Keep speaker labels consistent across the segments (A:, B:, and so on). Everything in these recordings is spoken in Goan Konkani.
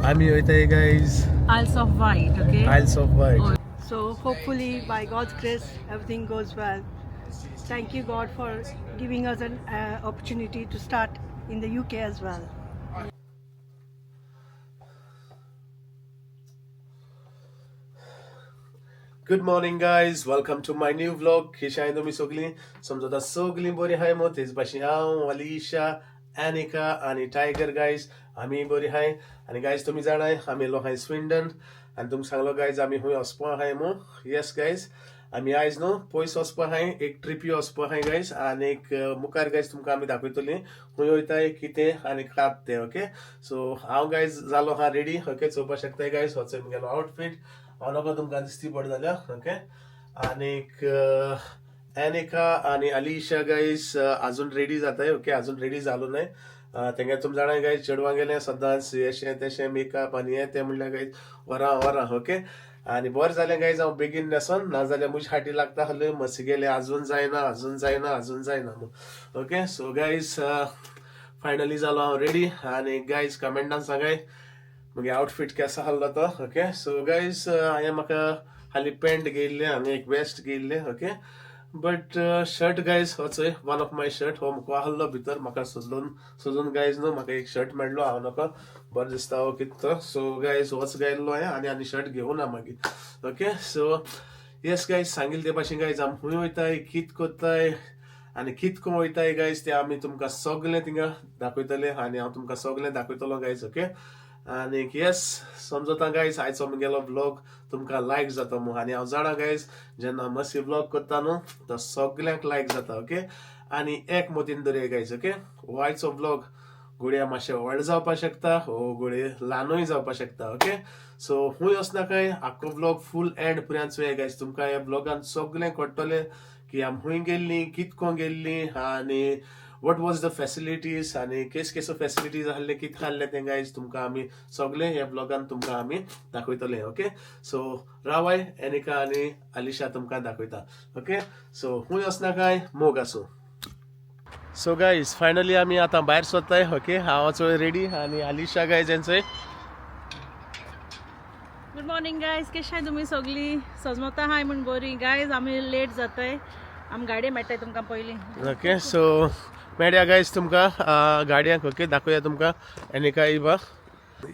A: आमी वयताय guys
B: Isles of Wight, okay?
A: Isles of Wight.
C: So hopefully by God's grace everything goes well. Thank you God for giving us an opportunity to start in the UK as well.
A: Good morning guys, welcome to my new vlog. कशी आहाय तुमी सगळीं? समजता सगळीं बरी आहाय मो. तेच भाशेन हांव, अलिशा, एनिका आनी टायगर गायज आमी बरी आहाय. आनी गायज तुमी जाणाय आमी येयलो आहाय स्विंडन आनी तुमकां सांगलो गायज आमी खंय वचपा आहाय मो. येस गायज, आमी आयज न्हू पयस वचपा आहाय, एक ट्रिपी वचपा आहाय गायज. आनी एक मुखार गायज तुमकां आमी दाखयतली खंय वयताय, कितें आनी कात तें. ओके, सो हांव गायज जालो आहा रेडी. ओके, चोवपाक शकताय गायज, हो चोय म्हगेलो आउटफीट. हांव नाका तुमकां दिसती पड जाल्या. ओके, आनीक एनिका आनी अलिशा गायज अजून रेडी जाताय. ओके, अजून रेडी जालो न्हय. तेंगे तुमी जाणा गायज चेडवां गेलें सदांच अशें तेशें मेकअप आनी हें तें म्हणल्यार गायज वरां वरां. ओके, आनी बरें जालें गायज हांव बेगीन न्हेसोन, नाजाल्यार म्हज्या फाटी लागता आहलें मसी गेलें अजून जायना, अजून जायना, अजून जायना म्हूण. ओके, सो गायज फायनली जालो हांव रेडी. आनी गायज कमेंटान सांगाय म्हगे आउटफीट केसो आहलो तो. ओके, सो गायज हांवें म्हाका हाली पॅन्ट घेयल्लें आनी एक वेस्ट घेयल्लें. ओके, बट शर्ट गायज हो चोय वन ऑफ my shirt हो म्हाका आहलो भितर, म्हाका सोदून सोदून गायज न्हू म्हाका एक शर्ट मेळ्ळो. हांव नाका बरें दिसता हो कितें तो. सो गायज होच गायल्लो हांवें आनी आनी शर्ट घेवना मागीर. ओके, सो येस गायज सांगिल्ले ते भाशेन गायज आमी खंय वयताय, कित कोत्ताय आनी कित कोन वयताय गायज ते आमी तुमकां सगळें थिंगा दाखयतले आनी हांव तुमकां सगळें दाखयतलो गायज. ओके, आनी येस समजता गायज आयचो म्हगेलो व्लॉग तुमकां लायक जाता म्हूण. आनी हांव जाणा गायज जेन्ना मसी व्लॉग करता न्हू तो सगळ्यांक लायक जाता. ओके, आनी एक मतीन दवरया गायज. ओके, हो आयचो व्लॉग घोडया मातशें व्हड जावपाक शकता हो घोडये ल्हानूय जावपाक शकता. ओके, सो खूंय वचनाकाय, आख्खो व्लॉग फूल एंड पर्यंत चोया गायज. तुमकां ह्या व्लॉगान सगळें कळटलें की आमी खंय गेल्लीं, कितको गेल्लीं आनी what was the facilities आनी केस केसो फॅसिलिटीज आहले, कितें आहलें तें गायज तुमकां आमी सगळें ह्या व्लॉगान तुमकां आमी दाखयतले. ओके, सो रावाय, एनिका आनी अलिशा तुमकां दाखयता. ओके, सो खूंय वचनाकाय, मोग आसूं. सो गायज फायनली आमी आतां भायर सोदताय. ओके, हांव चोय रेडी आनी अलिशा गायज हेंचोय.
B: गुड मॉर्निंग गायज, कशी आहाय तुमी सगळीं? सजमता आहाय म्हूण बरी. गायज आमी लेट जाताय, आमी गाडये मेळटाय तुमकां पयलीं.
A: ओके, सो मेळया गायज तुमकां गाडयांक. ओके, दाखोवया तुमकां एनिका इबा.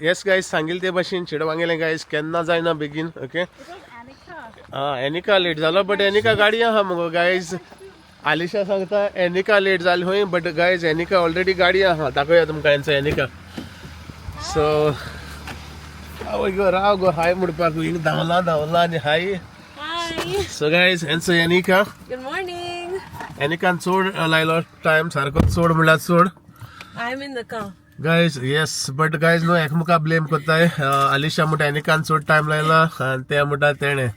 A: येस गायज सांगिल्ले ते भाशेन चेडवांगेलें गायज केन्ना जायना बेगीन. ओके, आं एनिका लेट जालो, बट एनिका गाडी आहा मुगो गायज. आलिशा सांगता एनिका लेट जाली खंय, बट गायज एनिका ऑलरेडी गाडी आहा. दाखोवया तुमकां हेंचो एनिका. सो आवय गो, राव गो, हाय म्हणपाक हिंग धांवला धांवला आनी हाय.
B: हाय
A: सो गायज हेंचो एनिका.
D: Good morning.
A: एनिकान चड लायलो टायम, सारको चड म्हणल्यार चड.
D: I'm in the car.
A: Guys yes, but guys न्हू एकमेका ब्लेम करताय. अलिशा म्हणटा एनिकान चड टायम लायला आनी ते म्हणटा तेणें,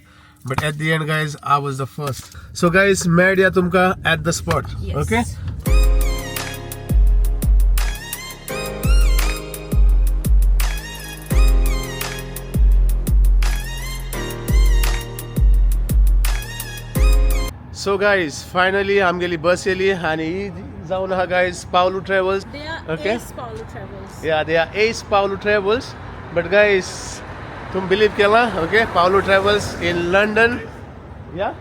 A: but at the end guys I was the first. So guys मेळया तुमकां at the spot.
D: Yes.
A: Okay, so guys finally आमगेली बस येयली आनी ही जावन आहा guys Pavlu travels.
B: They are
A: Okay.
B: Ace Pavlu Travels.
A: Yeah, they are Ace Pavlu Travels. But guys, तुम बिलीव केला? Okay, Pavlu Travels in London. Yeah.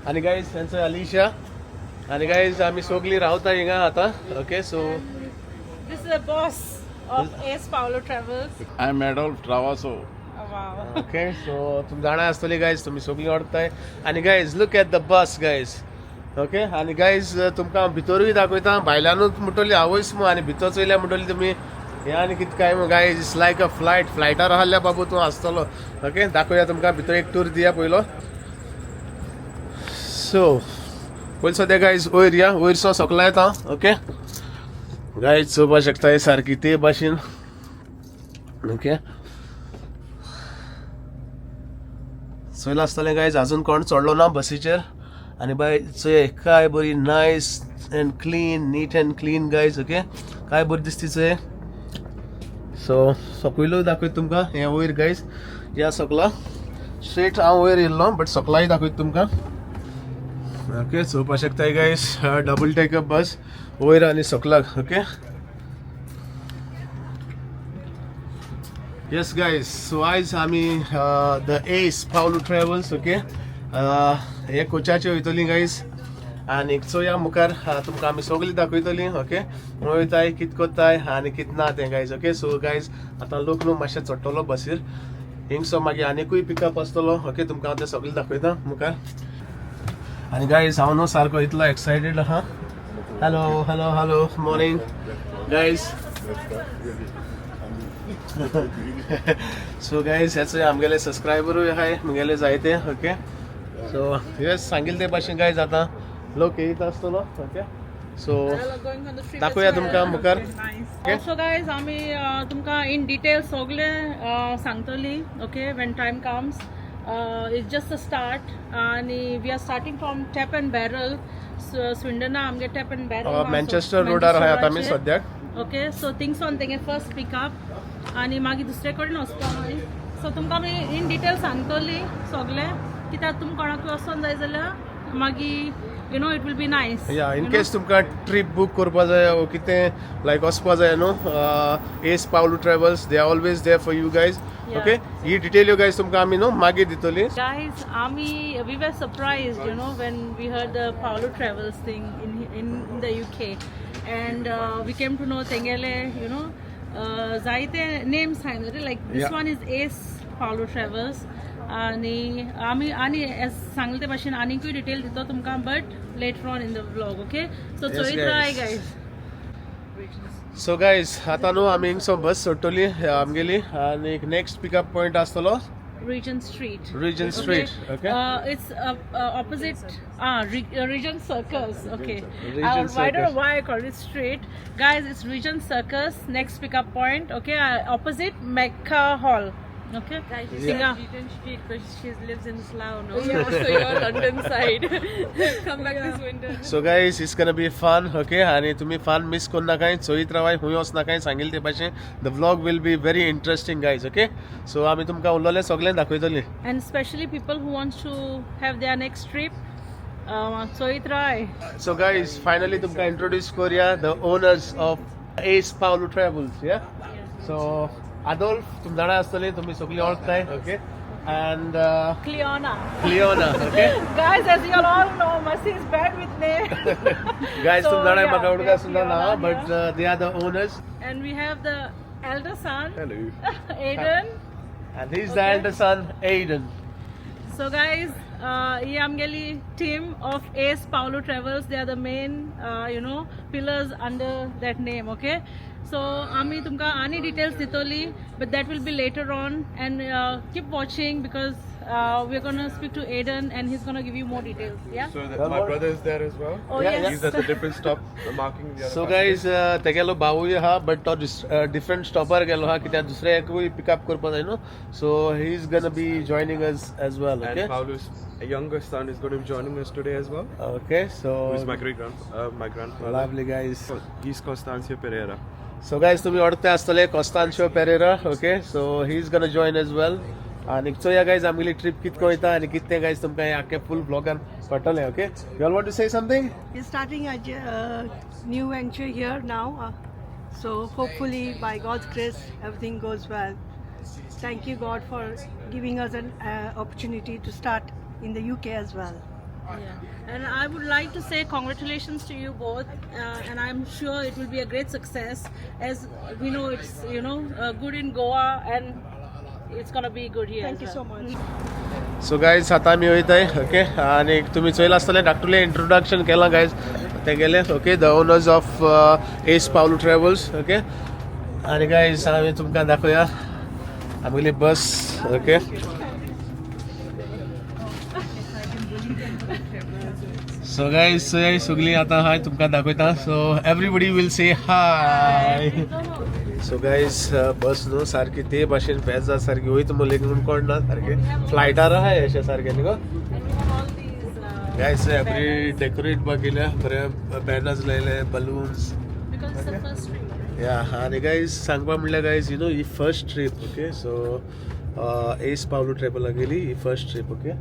A: आणि गाईज त्यांचं अलिशा आणि गाईज आम्ही सगळी रावता हिंगा आता. Okay, so
B: This is the boss of Ace Pavlu Travels.
E: I'm Adolf Travasso.
B: Oh, wow.
A: Okay, so तुम जाणा आसतली गाईज, तुम्ही सगळी ओळखताय. आणि guys look at the bus guys. Okay, आणि गाईज तुमकां हांव भितरूय दाखयता. भायल्यानूच म्हणटली आवयस मू, आनी भितर चोयल्या म्हणटली तुमी हें आनी कितें काय मू. Guys it's like a flight. फ्लायटार आहल्या बाबू तूं आसतलो. ओके, दाखोवया तुमकां भितर, एक टूर दिया पयलो. सो पयलीं सद्या गायज वयर या, वयर सो सकला येता. ओके गायज चोवपाक शकता सारकी ते भाशेन. ओके, चोयलां आसतलें गायज अजून कोण चडलो ना बसीचेर. आनी बाय चोय काय बरी nice and clean, neat and clean guys. Okay, काय बरी दिसती चोय. सो सकयलूय दाखयता तुमकां हें वयर गायज, ह्या सकला स्ट्रेट हांव वयर येयल्लो, बट सकलाय दाखयता तुमकां. ओके, चोवपाक शकताय गायज डबल टेकअप बस वयर आनी सकलाक. ओके, Yes guys, so आयज आमी the Ace Paulo Travels, okay, हे कोचाचे वयतली गायज आनी चोया मुखार तुमकां आमी सगळीं दाखयतली, ओके, वयताय कित कोत्ताय आनी कित ना तें गायज, ओके. सो गायज आतां लोक न्हू मातशें चडटलो बसीर हिंगसो, मागीर आनिकूय पिकअप आसतलो, ओके, तुमकां हांव तें सगळें दाखयता मुखार. आनी गायज हांव न्हू सारको इतलो एक्सायटेड आहा. Hello hello hello, morning guys. So guys, हेच आमगेले सबस्क्रायबरूय आहाय मुगेले जायते, ओके. सो येस, सांगिल्ले ते भाशेन गायज आतां लोक येयत आसतलो, ओके. सो दाखोवया तुमकां मुखार.
B: ऑल्सो गायज आमी तुमकां इन डिटेल सगळें सांगतली, okay, when time comes. It's just a start आनी we are starting from Tap and Barrel, स्विंडना आमगे टॅप अँड बॅरल.
A: मँचेस्टर रोडार आहाय आतां आमी सद्याक.
B: ओके, सो थिंगसोन तेंगे फर्स्ट पिकअप आनी मागीर दुसरे कडेन वचपा आमी. सो तुमकां आमी इन डिटेल सांगतली सगळें, कित्याक तुमकां कोणाकूय वचोन जाय जाल्यार मागीर it will be nice.
A: या, इन केस तुमकां ट्रीप बूक करपा जाय ओ कितें लायक वचपा जाय न्हू, Ace Paulo Travels, they are always there for you guys. Okay, he डिटेल्यो guys तुमकां आमी न्हू मागीर दितली.
B: Guys, Ami, we were surprised when we heard the Paolo Travels thing in the UK, and we came to know Tengele, जायते names हाय न्हू, like this one is Ace Paolo Travels. आणि आमी आनी सांगले ते भाशेन आनीकूय डिटेल दितो तुमकां, but later on in the vlog, okay. So
A: Yes,
B: चोयत Rai
A: guys.
B: Guys.
A: So guys, आतां न्हू आमी हिंगसो बस सोडटली आमगेली आनी नेक्स्ट पिकअप पॉयंट आसतलो
B: Regent Street.
A: Regent Street, okay.
B: It's opposite Regent Circus. Okay.
A: Regent
B: I don't know
A: Circus.
B: why I called it street. Guys, it's Regent Circus. Next pickup point. Okay, opposite Mecca Hall. Okay.
D: Guys, she
B: Singa.
D: said Regent Street because she lives in Slough, no? So you're London side. Come back this winter.
A: So guys, it's gonna be fun, okay, आनी तुमी फन मिस करू नाकाय, चोयत रावाय, खूंय वच नाकाय. सांगिल्ले ते भाशेन the vlog will be very interesting guys, okay. So आमी तुमकां उरलेलें सगळें दाखयतली.
B: And especially people who wants to have their next trip. So it try.
A: So guys, finally तुमकां इंट्रोड्यूस करूया the owners of Ace Paulo Travels, yeah. So Adolf तुम जाणा आसतली, तुमी सगळीं वळखताय, okay, and
B: Cleona.
A: Cleona, okay.
B: Guys, as you all know, Masi is bad with name.
A: Guys,
B: So,
A: तुम जाणा
B: yeah,
A: म्हाका
B: we
A: उडका
B: have
A: सुद्दां ना,
B: Cleona
A: but
B: here.
A: They are the owners.
B: And we have the elder son,
A: Hello.
B: Aiden.
A: And he is the
B: Okay.
A: Elder son, Aiden.
B: So guys, ही आमगेली team of Ace Paulo Travels. They are the main, pillars under that name. Okay. So आमी तुमकां आनी डिटेल्स दितली, but that will be later on. And keep watching because we're gonna speak to Aiden and he's gonna give you more details. Yeah.
E: So that my brother is there as well.
B: Oh
A: Yeah,
B: yes.
E: He's at the different stop, marking the other.
A: So guys, तेगेलो भावूय आहा, बट तो डिफरंट स्टॉपार गेलो आहा, कित्याक दुसऱ्याकूय पिकअप करपा जाय न्हू, so he is gonna be joining us as well.
E: And
A: okay.
E: Paulo's younger son is going to be joining us today as well.
A: Okay, so
E: Who's my great grand, my grandfather.
A: Lovely guys.
E: He's Constancio Pereira.
A: So guys, तुमी वळखता आसतले Constancio Pereira, okay, so he is gonna join as well. आनी चोया गायज आमगेली ट्रीप कितको वयता आनी कितें गायज, तुमकां हें आख्खें फूल ब्लॉगान कळटलें, okay. You all want to say something?
C: We're starting a new venture here now. So hopefully, by God's grace, everything goes well. Thank you, God, for giving us an opportunity to start in the UK as well.
B: Yeah. And I would like to say congratulations to you both, and I'm sure it will be a great success. As we know, it's good in Goa, and it's gonna be good here.
C: Thank
B: as
C: you so
B: well.
C: much.
A: So guys, आतां आमी वयताय, ओके, आनी तुमी चोयलां आसतलें धाकटुलें इंट्रोडक्शन केलां गायज तेगेलें, okay, the owners of Ace Paulo Travels, okay. आनी गायज आमी तुमकां दाखोवया आमगेली बस, ओके. सो गायज सगळीं आतां हाय तुमकां दाखयता, so everybody will say hi. So guys, बस न्हू सारकी ते भाशेन पेजा सारकी वयता म्हणलें म्हणून कोण ना, सारकें फ्लायटार आहाय अशें सारकें न्ही गो.
B: And we have all these
A: guys, every decorate बा केल्या, बरे बॅनर्स लायले, balloons.
B: Because it's the first trip, right?
A: या, आनी गायज सांगपा म्हणल्यार guys, he first trip, okay, so Ace Paulo ट्रॅव्हला गेली ही फर्स्ट ट्रीप, ओके.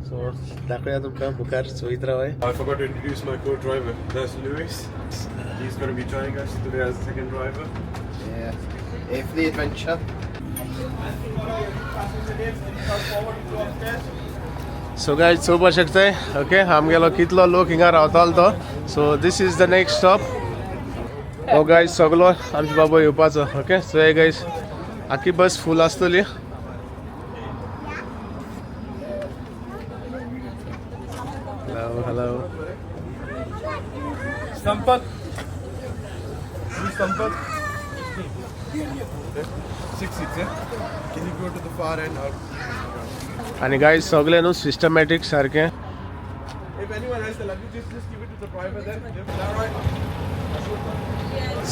A: सो दाखोवया तुमकां मुखार, चोयत रावाय.
E: I forgot to introduce my co-driver. That's Luis. He's going to be joining us today as the second driver.
F: Yeah. Here for the adventure.
A: So guys चोवपा शकताय ओके आमगेलो कितलो लोक हिंगा रावतालो तो. So this is the next stop. हो गायज सगलो आमचे बाबा येवपाचो. ओके सो हे गायज आखी बस फूल आसतली. Hello hello.
E: Sampath. You Sampath. 6 seats, yeah? Can you go to the far end or
A: आनी गायज सगळे न्हू सिस्टमॅटीक सारकें.
E: If anyone has the luggage, just give it to the driver then. Yeah, all right.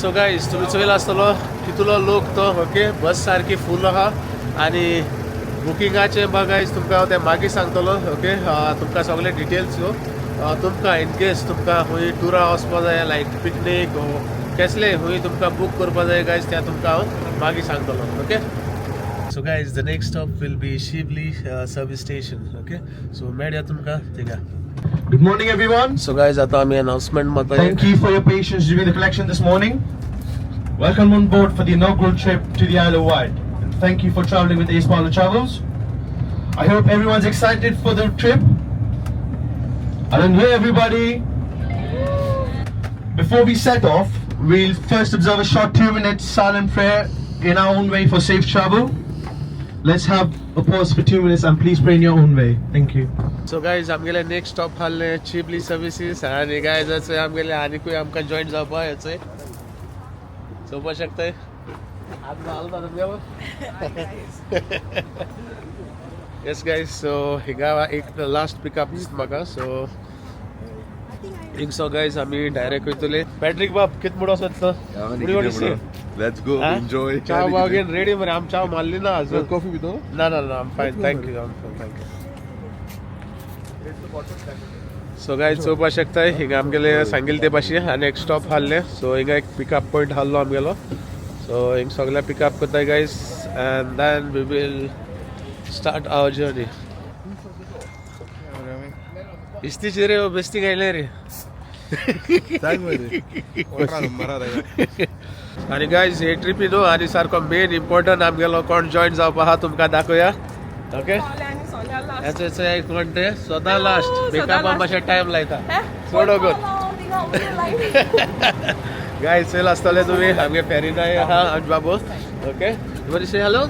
A: So guys तुमी चोयला आसतलो कितलो लोक तो. ओके बस सारकी फूल आहा आनी बुकिंगाचें बा गायज तुमकां हांव तें मागीर सांगतलो. ओके तुमकां सगळे डिटेल्स न्हू तुमकां इन केस तुमकां खंय टुरा वचपा जाय लायक पिकनीक केसले खंय तुमकां बूक करपा जाय गायज तें तुमकां हांव मागीर सांगतलो. Okay so guys the next stop will be Shivli service station. Okay so मेळया तुमकां थिंगा.
F: Good morning, everyone.
A: So guys आतां आमी अनावन्समेंट मारता.
F: Thank you for your patience during the collection this morning. Welcome on board for the inaugural trip to the Isle of Wight. And thank you for traveling with Ace Pilot Travels. I hope everyone's excited for the trip. I don't hear everybody. Before we set off, we'll first observe a short 2-minute silent prayer in our own way for safe travel. Let's have a pause for 2 minutes and please pray in your own way. Thank you.
A: So guys आमगेले नेक्स्ट स्टॉप आहले चिपली सर्विसीस आनी गायज चोय आमगेले आनिकूय आमकां जॉईन जावपा हेचोय चोवपा शकताय. आतां तुमगेलो. येस गायज सो हिंगा एक लास्ट पिकअप दिसता म्हाका. सो हिंगसो गायज आमी डायरेक्ट वयतले. पॅट्रीक बाब कित मुडो सोदता?
G: Let's go, enjoy.
A: चाव अगेन रेडी मरे. आम चाव मारली ना अजून.
G: कॉफी पितो?
A: ना ना ना, I'm fine, thank you, I'm fine, thank you. So guys चोवपा शकताय हिंगा आमगेले सांगील ते भाशेन आनी एक स्टॉप हाडले. सो हिंगा एक पिकअप पॉयंट हाडलो आमगेलो. सो हिंग सगळे पिकअप करताय guys and then we will start our journey. इस्तीची रे बेस्ती गायले रे. आनी गायज हे ट्रिपी न्हू आनी सारको मेन इम्पॉर्टंट आमगेलो कोण जॉईन जावपा आहा तुमकां दाखोवया. ओके हेचो एक कोण ते सदां लास्ट मेकअपाक मातशें टायम लायता. चड वगत गायज चोयल आसतले तुमी आमगे फेरीनाय आहा आमचे बाबू. ओके बरी से हॅलो.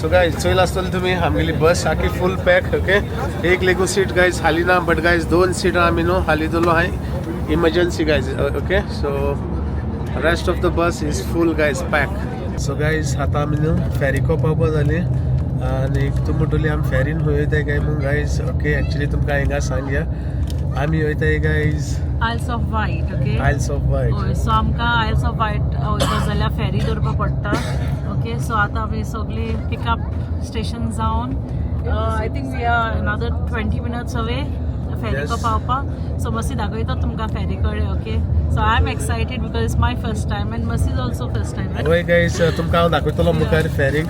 A: सो गायज चोयल आसतले तुमी आमगेली बस सारकी फूल पॅक. ओके एक लेगून सीट गायज हाली ना बट गायज 2 सिटां आमी न्हू हाली दवरलो हांवें emergency guys. Okay so rest of the bus is full guys pack. So guys आतां आमी न्हू फेरिको पावपा जाली. आनी तूं म्हणटली आमी फेरीन खंय वयताय काय म्हूण गायज. ओके, एक्चुली तुमकां हिंगा सांगया, आमी वयताय guys
B: Isles of Wight. Okay,
A: Isles of Wight.
B: हय, सो आमकां आयल्स ऑफ वायट वयता जाल्यार फेरी दवरपा पडटा. ओके, सो आतां आमी सगळीं पिकअप स्टेशन जावन I think we are another 20 minutes away फेरीको पावपाक. सो मातशी दाखयता तुमकां फेरी कडेन. Okay, so I am excited because it's my first time and Masi is also first time.
A: हय गायज, तुमकां हांव दाखयतलो मुखार फेरीक.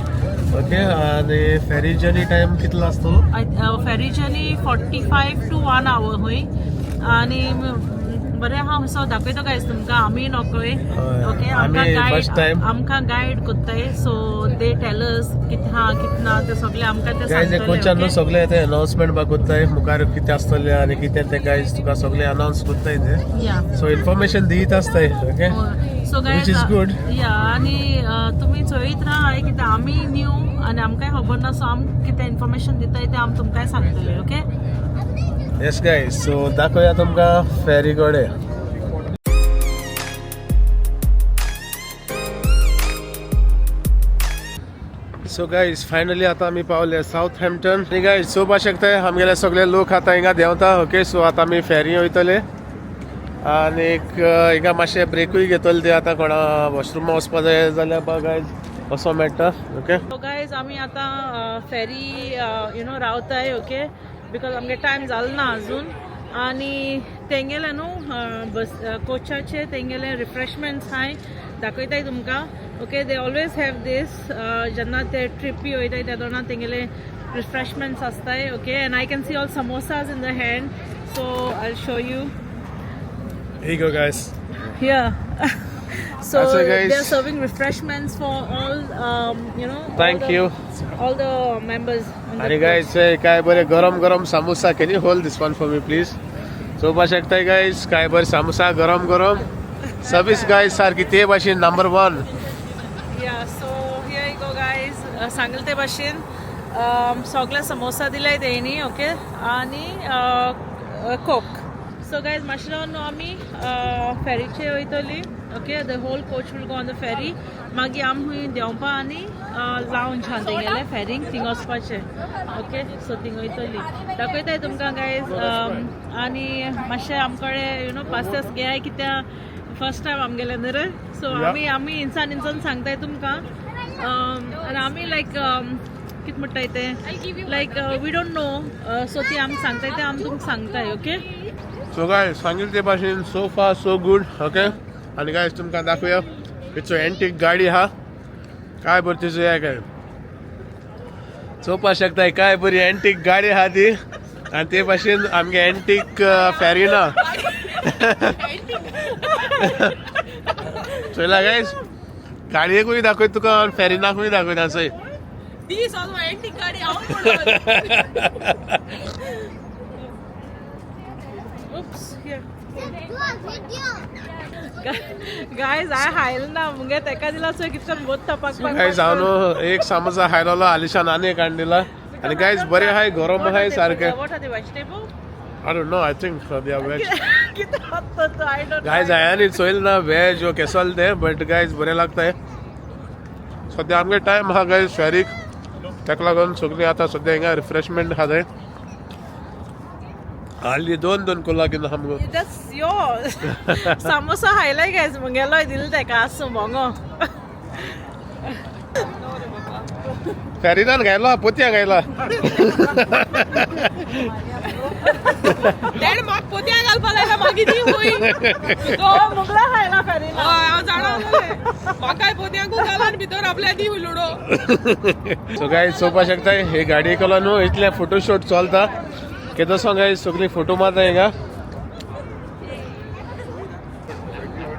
A: ओके, आनी फेरी जर्नी टायम कितलो आसतलो?
B: Ferry journey 45 to 1 hour हय. आनी बरें आहा, सो दाखयता गायज तुमकां. आमी नोकय. ओके, आमकां गायड, आमकां गायड कोत्ताय. सो they tell अस कितें आहा कितें ना तें सगळें आमकां ते
A: गायज कोचान न्हू सगळें ते अनाउन्समेंट बा कोत्ताय मुखार कितें आसतलें आनी कितें तें गायज तुका सगळें अनाउन्स कोत्ताय ते. सो इन्फॉर्मेशन दीत आसताय. Okay,
B: so guys,
A: which is good.
B: या, आनी तुमी चोयत राहा कित्याक आमी न्यू आनी आमकांय खबर ना. सो आम कितें इन्फॉर्मेशन दिताय तें आमी तुमकांय सांगतले. ओके,
A: येस गायज, सो दाखोवया तुमकां फेरी कडेन. सो गायज, फायनली आतां आमी पावले सावथ हॅम्पटन. आनी गायज चोवपाक शकताय आमगेले सगळे लोक आतां हिंगा देंवता. ओके, सो आतां आमी फेरी वयतले आनीक हिंगा मातशें ब्रेकूय घेतले ते. आतां कोणा वॉशरुमा वचपा जाय जाल्यार गायज वचों मेळटा. ओके,
B: सो गायज, आमी आतां फेरी you know रावताय. ओके, because आमगे टायम जालो ना अजून. आनी तेंगेले न्हू बस कोचाचे तेंगेले रिफ्रेशमेंट्स हांय दाखयताय तुमकां. Okay, they always have this. जेन्ना ते ट्रिपी वयताय तेन्ना तेंगेले रिफ्रेशमेंट्स आसताय. Okay, and I can see all samosas in the hand, so I show you.
E: Here you go, guys.
B: Here. So
A: That's it, guys.
B: They are serving refreshments for all, you know,
A: Thank you.
B: All the members on the
A: आनी
B: coach.
A: गायज काय बरे गरम गरम samosa. Can you hold this one for me please? चोवपाक शकताय गायज, काय बरे सामोसा गरम गरम. सर्वीस गायज सारकी ते भाशेन number 1.
B: Yeah, so here you go guys. सांगले ते भाशेन सगळे समोसा दिले तेणी. ओके, आनी कोक. सो गायज, मातशें रावन न्हू आमी फेरीचेर वयतली. Okay, the whole coach will go on the ferry. मागीर आमी हुंय देंवपा आनी लावंज आहा तेंगेलें फेरींग, थिंग वचपाचें. ओके, सो थिंग वयतली, दाखयताय तुमकां गायज. आनी मातशें आमकडे you know पासियेंस घेयाय कित्याक फर्स्ट टायम आमगेलें न्हू रे. सो आमी आमी इन्सान इन्सान सांगताय तुमकां. आनी आमी लायक कितें म्हणटाय तें, like we don't know. So ती आमी सांगताय तें आमी तुमकां सांगताय. ओके,
A: सो गायज सांगिल्ले ते भाशेन so far so good. Okay, आनी गायज तुमकां दाखोवया तिचो एंटीक गाडी आहा. काय बरी तिचो हे काय चोवपाक शकताय, काय बरी एंटीक गाडी आहा ती. आनी ते भाशेन आमगे एंटीक फेरी ना चोयला गायज, गाडयेकूय दाखयता तुका आनी फेरिनाकूय दाखयता. चोय
D: These are my antique गाडी. हांव
B: Oops, here. Guys, I हायल ना मुगे तेका दिला सो कितकन बोत पाक पाक.
A: गायज हांव न्हू एक सामोसा खायलोलो, आलिशान आनी एक हाडून दिला. आनी गायज बरें आहाय, गरम आहाय सारकें.
B: What are the vegetable?
A: I don't know, I think they are veg.
B: कितें तो I don't.
A: गायज हांवें चोयल ना वेज वो केसोल ते, बट गायज बरें लागताय. सद्या आमगे टायम आहा गायज फेरीक, ताका लागून सगळीं आतां सद्या हिंगा रिफ्रेशमेंट आहा जाय. हाडली दोन दोन कोला घेवन आहा मुगो.
B: That's yours. Samosa हायलाय guys, मुगेलोय दिल तेका आसूं बोंगो.
A: फेरीनान घायलो पोतयां घायला.
D: तेणें म्हाका पोतयां घालपा लायला, मागीर ती हुंय.
B: तो मुगला खायला फेरीना.
D: हय, हांव जाणा जालें. म्हाकाय पोतयांकू घाल आनी भितर आपल्या दी लुडो.
A: सो गायज चोवपाक शकताय हे गाडये कोला न्हू इतले फोटोशूट चलता. केदोसो गायज सगळीं फोटो मारता हिंगा.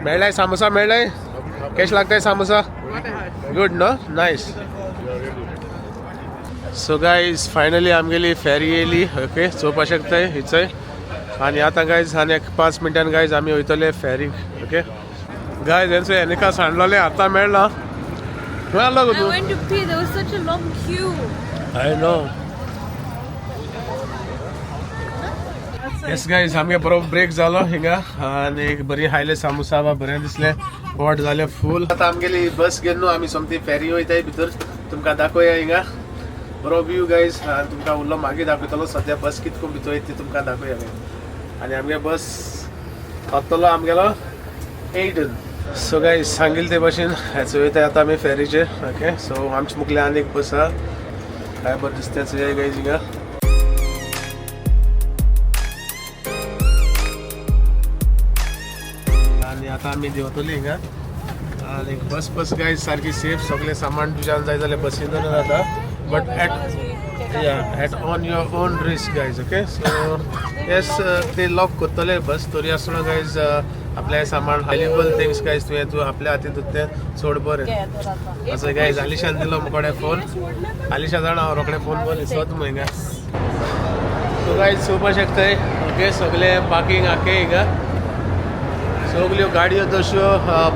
A: मेळ्ळाय सामोसा? मेळ्ळाय? केश लागताय samosa? Good no, nice. So guys finally आमगेली फेरी येयली. ओके, चोवपाक शकताय हिचय. आनी आतां गायज आनी एक 5 मिनटान गायज आमी वयतले फेरीक. ओके गायज, हेंचो एनिका सांडलोलें आतां मेळ्ळा. खंय आसलो गो
D: I
A: तूं?
D: went to pee. There was such a long queue.
A: I know. Yes guys, आमगे बरो ब्रेक जालो हिंगा आनी एक बरी हायले सामोसा बा बरें दिसलें, पोट जालें फूल. आतां आमगेली बस घेवन न्हू आमी सोमती फेरी वयताय भितर, तुमकां दाखोवया हिंगा. बरो व्यू गायज. आनी तुमकां उरलो मागीर दाखयतलो. सद्या बस कितको भितर वयता ती तुमकां दाखोवया. आनी आमगे बस वतलो आमगेलो एडन. सो गायज सांगील ते भशेन हेचो वयता आतां आमी फेरीचेर. ओके सो आमचे मुखले आनी एक बस आहा. काय बरें दिसता चोया गायज हिंगा. आनी आतां आमी देंवतली हिंगा. आनी बस बस गायज सारकी सेफ. सगळें सामान तुज्यान जाय जाल्यार बसीनूच जाता, but at yeah at on your own risk guys. Okay so yes ते लॉक करतले बस तरी आसतना गायज आपलें सामान व्हॅल्युएबल थिंग्स गायज तुवें तूं आपल्या हातीन तुजें चड बरें. असो गायज आलिशान दिलो मुकोडे फोन. आलिशा जाणा हांव रोखडें फोन बरें सोद मु हिंगा. सो गायज चोवपाक शकताय. ओके सगळें पार्किंग आखे हिंगा. सगल्यो गाडयो तश्यो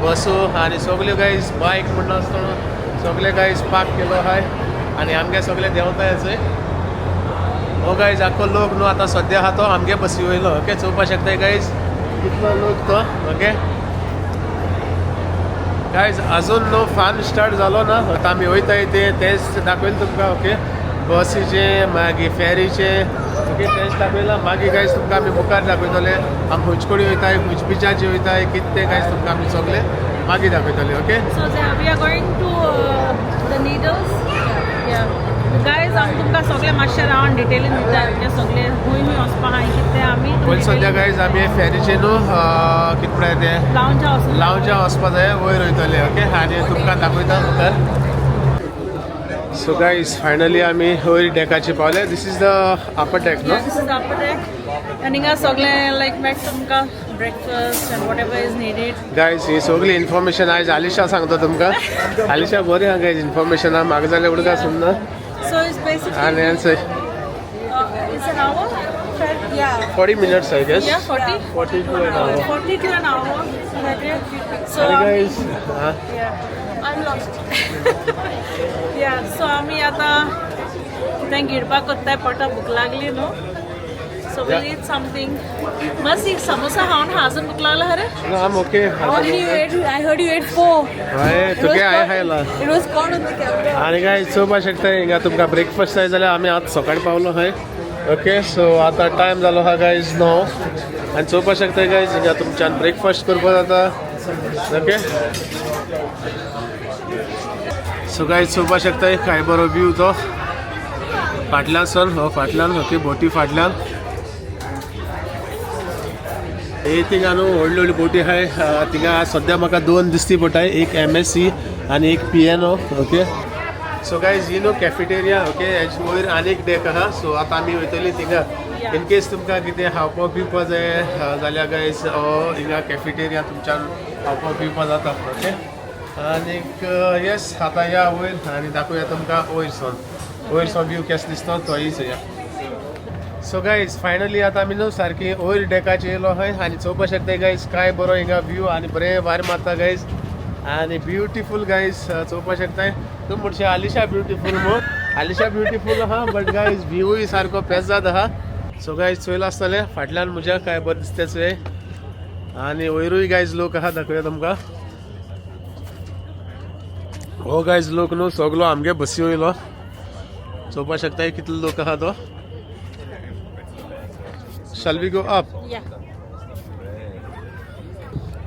A: बसो आनी सगल्यो गायज बायक म्हणटा आसतना सगळे गायज पार्क केलो आहाय. आनी आमगे सगळे देंवताय थंय. हो गायज आख्खो लोक न्हू आतां सद्या आहा तो आमगे बसी वयलो. ओके चोवपाक शकताय गायज कितलो लोक तो. ओके गायज अजून न्हू फान स्टार्ट जालो ना. आतां आमी वयताय ते तेच दाखयलें तुमकां. ओके बसीचे मागीर फेरीचे ओके तेच दाखयलां. मागीर गायज तुमकां आमी मुखार दाखयतले आमी खंयचे कडेन वयताय, खंयचे बिचाचेर वयताय, कितें तें गायज तुमकां आमी सगळें मागीर दाखयतले. Okay
B: So we are going to the Needles. Yeah. Guys, आमी तुमकां सगळें मातशें रावन डिटेलीन दिता. म्हणजे सगळें खंय खंय वचपा आहा कितें तें आमी
A: पयलीं सद्या गायज आमी फेरीचेर न्हू कितें म्हणटा तें
B: लावंजा वचून
A: लावंजा वचपा जाय वयर वयतले. ओके आनी तुमकां दाखयता मुखार. सो गायज फायनली आमी वयर डेकाचेर पावले. This is the upper deck न्हू.
B: This is the upper deck. आनी हिंगा सगळें लायक मेळटा तुमकां breakfast and whatever is needed.
A: Guys ही सगळी इन्फॉर्मेशन आयज आलिशा सांगता तुमकां. आलिशा बरें आहा गायज इन्फॉर्मेशन आहा. म्हाका जाल्यार उदकां सुन्ना.
B: So it's basically
A: आनी answer
B: it's an hour.
D: Yeah.
A: 40 minutes I guess.
B: Yeah, 40.
A: 42 an hour.
B: 42 an hour. So
A: आनी guys
B: yeah.
D: I'm lost.
B: Yeah, so आमी आतां थंय गिळपाक कोत्ताय पोटा भूक लागली न्हू. So we'll eat something. मस्त एक समोसा खावन हा अजून भूक लागला अरे.
A: No, I'm okay.
D: How many you ate? I heard you ate 4.
A: हय तुगे हांवें खायला.
D: It was caught on the camera.
A: आनी गायज चोवपाक शकता हिंगा तुमकां ब्रेकफास्ट जाय जाल्यार आमी आतां सकाळीं पावलो हय. ओके सो आतां टायम जालो आहा गायज 9. आनी चोवपाक शकता गायज हिंगा तुमच्यान ब्रेकफास्ट करपाक जाता. ओके सो गायज चोवपाक शकता काय बरो व्यू तो फाटल्यान सन हो फाटल्यान. ओके बोटी फाटल्यान हे थिंगा न्हू व्हडली व्हडली बोटी आहाय. थिंगा सद्या म्हाका 2 दिसती पडटाय, एक MSC आनी एक PNO. Okay so guys ही न्हू कॅफेटेरिया. ओके हेजे वयर आनी एक डेक आहा. सो आतां आमी वयतली थिंगा. इन केस तुमकां कितें खावपाक पिवपाक जाय जाल्यार गायज हिंगा कॅफेटेरिया तुमच्यान खावपाक पिवपाक जाता. ओके आनीक येस आतां या वयर आनी दाखोवया तुमकां वयर सावन व्यू केसो दिसता तोय चोया. सो गायज फायनली आतां आमी न्हू सारकी वयर डेकाचेर येयलो आहाय. आनी चोवपाक शकता गायज काय बरो हिंगा व्यू आनी बरें वारें मारता गायज आनी ब्युटिफूल गायज चोवपाक शकताय. तूं म्हणशी आलिशा ब्युटिफूल मू. आलिशा ब्युटिफूल आहा बट गायज व्यूय सारको पेजाद आहा. सो गायज चोयलां आसतलें फाटल्यान म्हज्या काय बरें दिसता चोय. आनी वयरूय गायज लोक आहा दाखोवया तुमकां. हो गायज लोक न्हू सगलो आमगे बसी वयलो. चोवपाक शकताय कितलो लोक आहा तो. Shall we go up?
B: Yeah.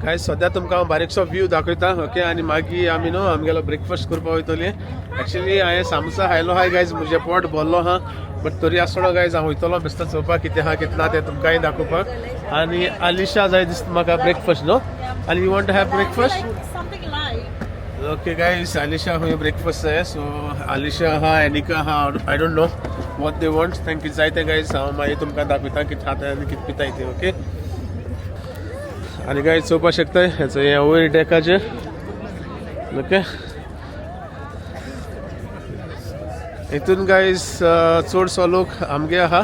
A: Guys सद्या तुमकां हांव बारीकसो व्यू दाखयता. ओके आनी मागीर आमी न्हू आमगेलो ब्रेकफास्ट करपाक वयतली. एक्चुअली हांवें सामोसा खायलो आहा गायज, म्हजें पोट भरलो आहा बट तरी आसतना गायज हांव वयतलो बेश्टो चोवपाक कितें आहा कितें ना तें तुमकांय दाखोवपाक. आनी आलिशा जाय दिसता म्हाका ब्रेकफास्ट न्हू. आनी you want to have breakfast?
B: Something light.
A: Okay guys Alisha खंय ब्रेकफास्ट जाय. सो आलिशा आहा, एनिका आहा, I don't know what they want. तांकां जाय तें गायज हांव मागीर तुमकां दाखयता कितें खाता आनी कितें पिताय तें. ओके आनी गायज चोवपाक शकताय हेचो हें वयर डेकाचेर. ओके हितून गायज चडसो लोक आमगे आहा.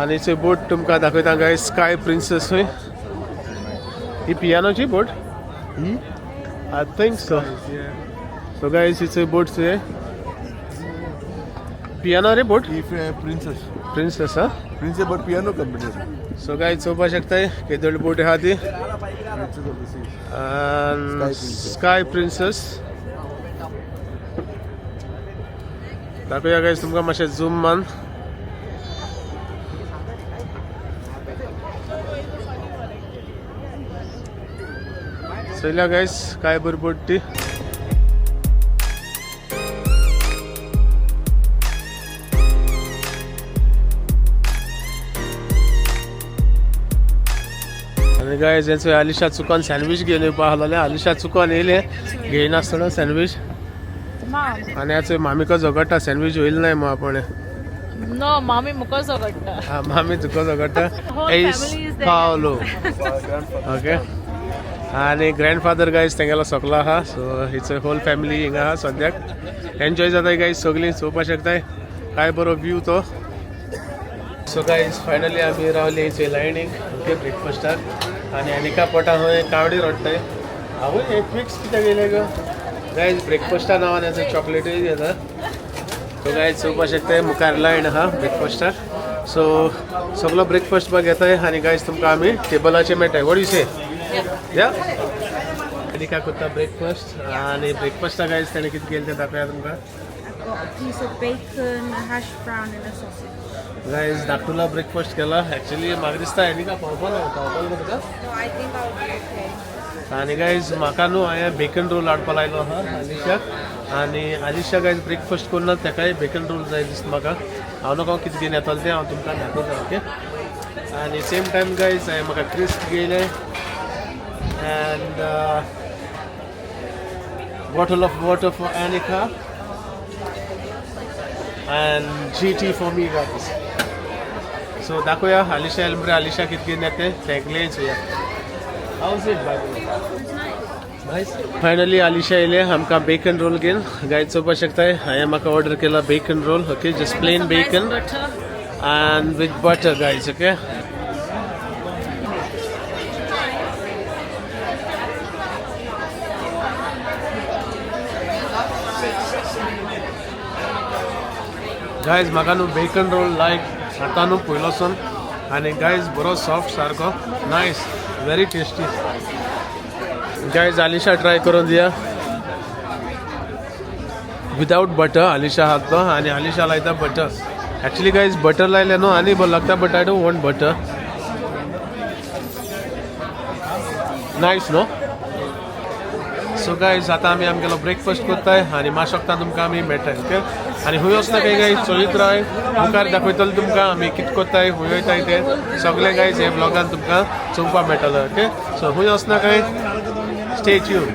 A: आनी चोय बोट तुमकां दाखयता गायज स्काय प्रिन्सेस खंय. ही पियानोची boat I think so. So guys it's a boat चोय पियानो रे boat.
G: Princess.
A: Princess हा
G: Princess but piano company.
A: So guys चोवपाक शकताय केदोळ बोट आहा ती.
G: Princess of the Seas.
A: Sky Princess. दाखोवया गायज तुमकां मातशें झूम मान. चोयल्या गायज काय बरी बोट ती. आनी गायज हेंचो आलिशा चुकोन सँडवीच घेवन येवपा आहलोलें. आलिशा चुकोन येयलें घेयनासतना सँडवीच. आनी हेचो मामीको झगडटा सँडवीच होईल नाय मग आपण.
B: नो, मामी मुका झगडटा.
A: हा, मामी तुका झगडटा.
B: Whole family is there.
A: Paulo okay. आनी ग्रँडफादर गायज तेंगेलो सकलो आहा. सो it's whole family हिंगा आहा सद्याक. एन्जॉय जाताय गायज सगळीं चोवपाक शकताय काय बरो व्यू तो. सो गायज फायनली आमी रावली थंय लायनीक ओके ब्रेकफास्टाक. आनी एनिका पोटा खंय कावडी रडटाय. आवय हे ट्विक्स कित्याक येयले गो गायज. ब्रेकफास्टा नांवान हेचो चॉकलेटूय घेता. सो गायज चोवपाक शकताय मुखार लायन आहा ब्रेकफास्टाक. सो सगलो ब्रेकफास्ट बा घेताय आनी गायज तुमकां आमी टेबलाचेर मेळटाय. What you से? या एनिका करता ब्रेकफास्ट. आनी ब्रेकफास्टा गायज तेणें कितें केलें तें दाखया तुमकां.
D: I've got a piece of bacon, a hash brown, and a sausage.
A: Guys धाकटुला breakfast केला. एक्चुअली म्हाका दिसता एनिका पावपा ना, पावपा ना तुका.
D: No, I think I'll be okay.
A: आनी गायज म्हाका न्हू हांवें बेकन रोल हाडपा लायलो आहा आलिशाक. आनी आलिशा गायज ब्रेकफास्ट करुना तेकाय बेकन रोल जाय दिसता म्हाका. हांव न्हू कितें घेवन येतलो तें हांव तुमकां दाखयता ओके. आनी सेम टायम गायज हांवें म्हाका crisp घेयलें and bottle of water for Anika and GT for me guys. So दाखोवया आलिशा येयले आलिशा कितें घेवन येता तें तेंकलें चोया. How's it by the way? Nice. Finally Alisha येयलें आमकां बेकन रोल घेवन. गायज चोवपाक शकताय हांवें म्हाका ऑर्डर केला bacon roll okay. Just plain bacon and with butter guys okay. Guys म्हाका न्हू बेकन रोल लायक आतां न्हू पयलोसून. आनी गायज बरो सॉफ्ट सारको nice very tasty guys. Alisha try करून दिया विदाउट बटर. आलिशा हातलो आनी आलिशा लायता बटर. एक्चुअली गायज बटर लायलें न्हू आनी बरें लागता but I don't want butter. Nice न्हू. सो गायज आतां आमी आमगेलो ब्रेकफास्ट करताय आनी मातशें वखदान तुमकां आमी मेळटाय ओके. आनी हुंय वचना काय गायज चलयत राय मुखार दाखयतलो तुमकां आमी कितें करताय हुंय वयताय तें सगळें गायज हे ब्लॉगान तुमकां चोवपाक मेळटलो ओके. सो हुंय वचना काय stay tune.